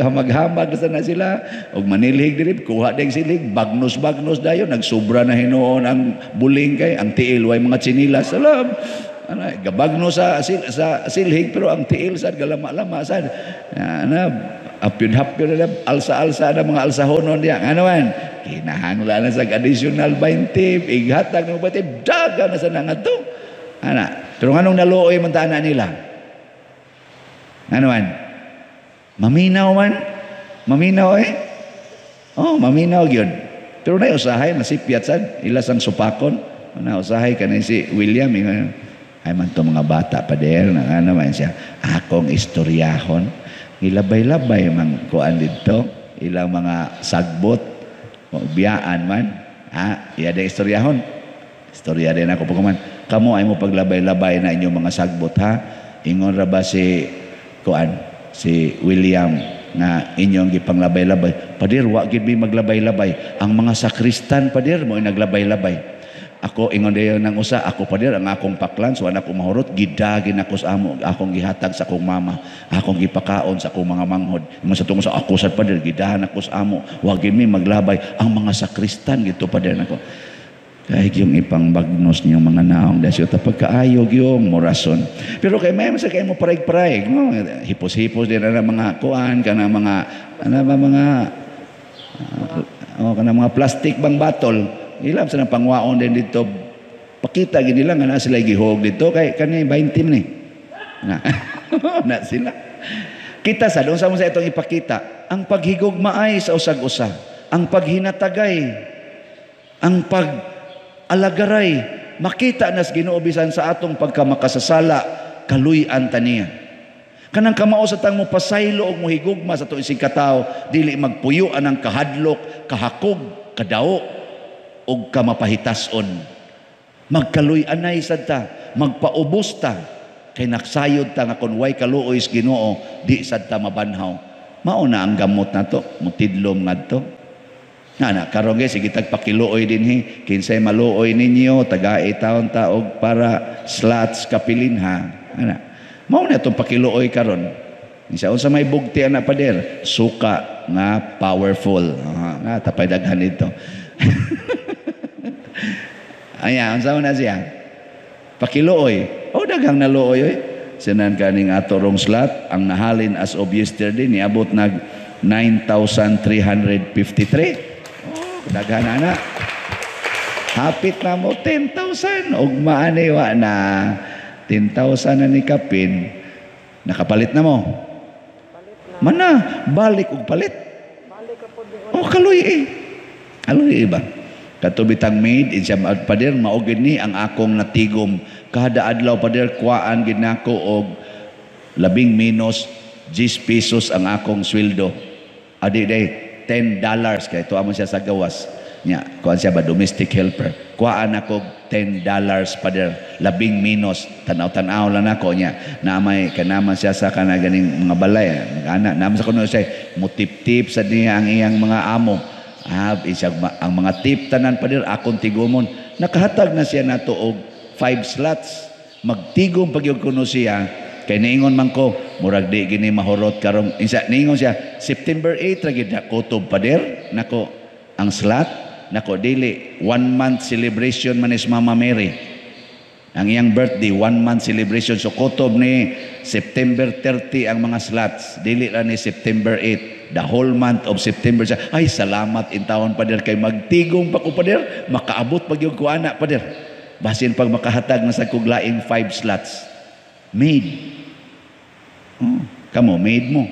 hamag-hamag na sana sila. Og manilhig diri, kuha ding silig, bagnos-bagnos dayon, nagsubra na hinuon ang buling kay ang tiil way mga tsinilas. Alam, ana gabagnos sa silhig pero ang tiil sad galama-lama sad. Ana apyod-hapyod na alsa-alsa na mga alsahonon diya. Ano man? Kinahanglan na sa additional 20, ighatag ng 20, daga na sa ngadto. Ana, pero nganong naluoy man ta ana nila? Ano man? Maminaw man? Maminaw eh? Oh, maminaw gyud. Pero na usahay masipyat sad ila sang supakon. Na usahay kanay si William ingon, ay man to mga bata pa der na ano man siya akong istoryahon. Ilabay-labay man kuan didto ilang mga sagbot biyaan man. Ah, iya de istoryahon. Istorya din ako pagkuman. Kamo ay mo paglabay-labay na inyong mga sagbot ha. Ingon ra ba si kuan si William nga inyong gipanglabay-labay? Pader, wa gid mi maglabay-labay. Ang mga sakristan pader mo naglabay-labay. Ako ingon dayon ng usa, ako pader ang akong paklan so anak ko mahurot gidagin ako sa amo, akong gihatag sa akong mama, akong gipakaon sa akong mga manghod. Ingon sa tungod sa ako sad pader gidahan ako sa amo, wa gid mi maglabay. Ang mga sakristan gito pader nako. Kahit yung ipangbagnos niyong mga naong dasyo, pagkaayog yung morason. Pero kay may sa kayo mo paraig-paraig, no? Hipos-hipos din na mga kuan, kana mga, ano ba mga, oh, kana mga plastic bang batol. Ilam sa nang pangwaon din dito. Pakita gini lang, na sila gihog dito, kay kani 20 ni. Na, na sila. Kita sa, doon sa mo sa itong ipakita, ang paghigugmaay sa usag-usa, ang paghinatagay, ang pag alagaray, makita nas Ginoo bisan sa atong pagkamakasasala, kaluy-an ta niya. Kanang kamao sa tang mo pasaylo og mohigugma sa atong isig katawo, dili magpuyo anang kahadlok, kahakog. Kadaog og kamapahitason. Magkaluy-anay sad ta, magpaubos ta kay naksayod ta nga kun way kaluoy sa Ginoo, di sad ta mabanhaw. Mao na ang gamot nato, mutidlom ngadto. Nga na, karon guys, sige tag pakiluoy dinhi, kinsay maluoy ninyo, tagai taon ta og para slots kapilin ha. Ana. Mao na itong pakiluoy karon. Isa unsa may bugti ana, pader, suka nga powerful. Ah, nga tapay daghan dito. Aya, unsa na siya? Pakiluoy. Oh, daghang naluoy oy. Sinan kaning ato rong slot, ang nahalin as of yesterday niabot nag 9,353. Oh, daghan na. Hapit na mo 10,000 ug maani wa na 10,000 na ni kapin. Nakapalit na mo. Mana, balik og palit. Oh, kaluy eh. Kaluy eh ba? Kato bitang maid, insya pader, mao gid ni ang akong natigom. Kada adlaw, pader, kuhaan gid nako og labing menos 10 pesos ang akong sweldo. Adi day, $10 kay tuwa man siya sa gawas. Nya, kuan siya ba, domestic helper. Kuhaan ako $10, pader, labing menos, tanaw-tanaw lang nako niya. Na may kanaman siya sa kana ganing mga balay, ana naman sa kuno siya mutip-tip sa niya ang iyang mga amo. Ah, isang, ang mga tip tanan, pader, akong tigumon. Nakahatag na siya nato og 5 slots. Magtigom pag yung kuno siya. Kay niingon man ko, murag di gini mahurot karong isa niingon siya September 8 ra gid na kutob, pader. Nako ang slot nako dili, one month celebration man is Mama Mary. Ang iyang birthday, one month celebration. So kutob ni September 30 ang mga slots. Dili lang ni September 8. The whole month of September siya. Ay, salamat in taon, pader, kay magtigom pa ko, pader. Makaabot pag yung kuana, pader. Basin pag makahatag na sa kuglaing 5 slots. Maid. Oh, kamo, maid mo.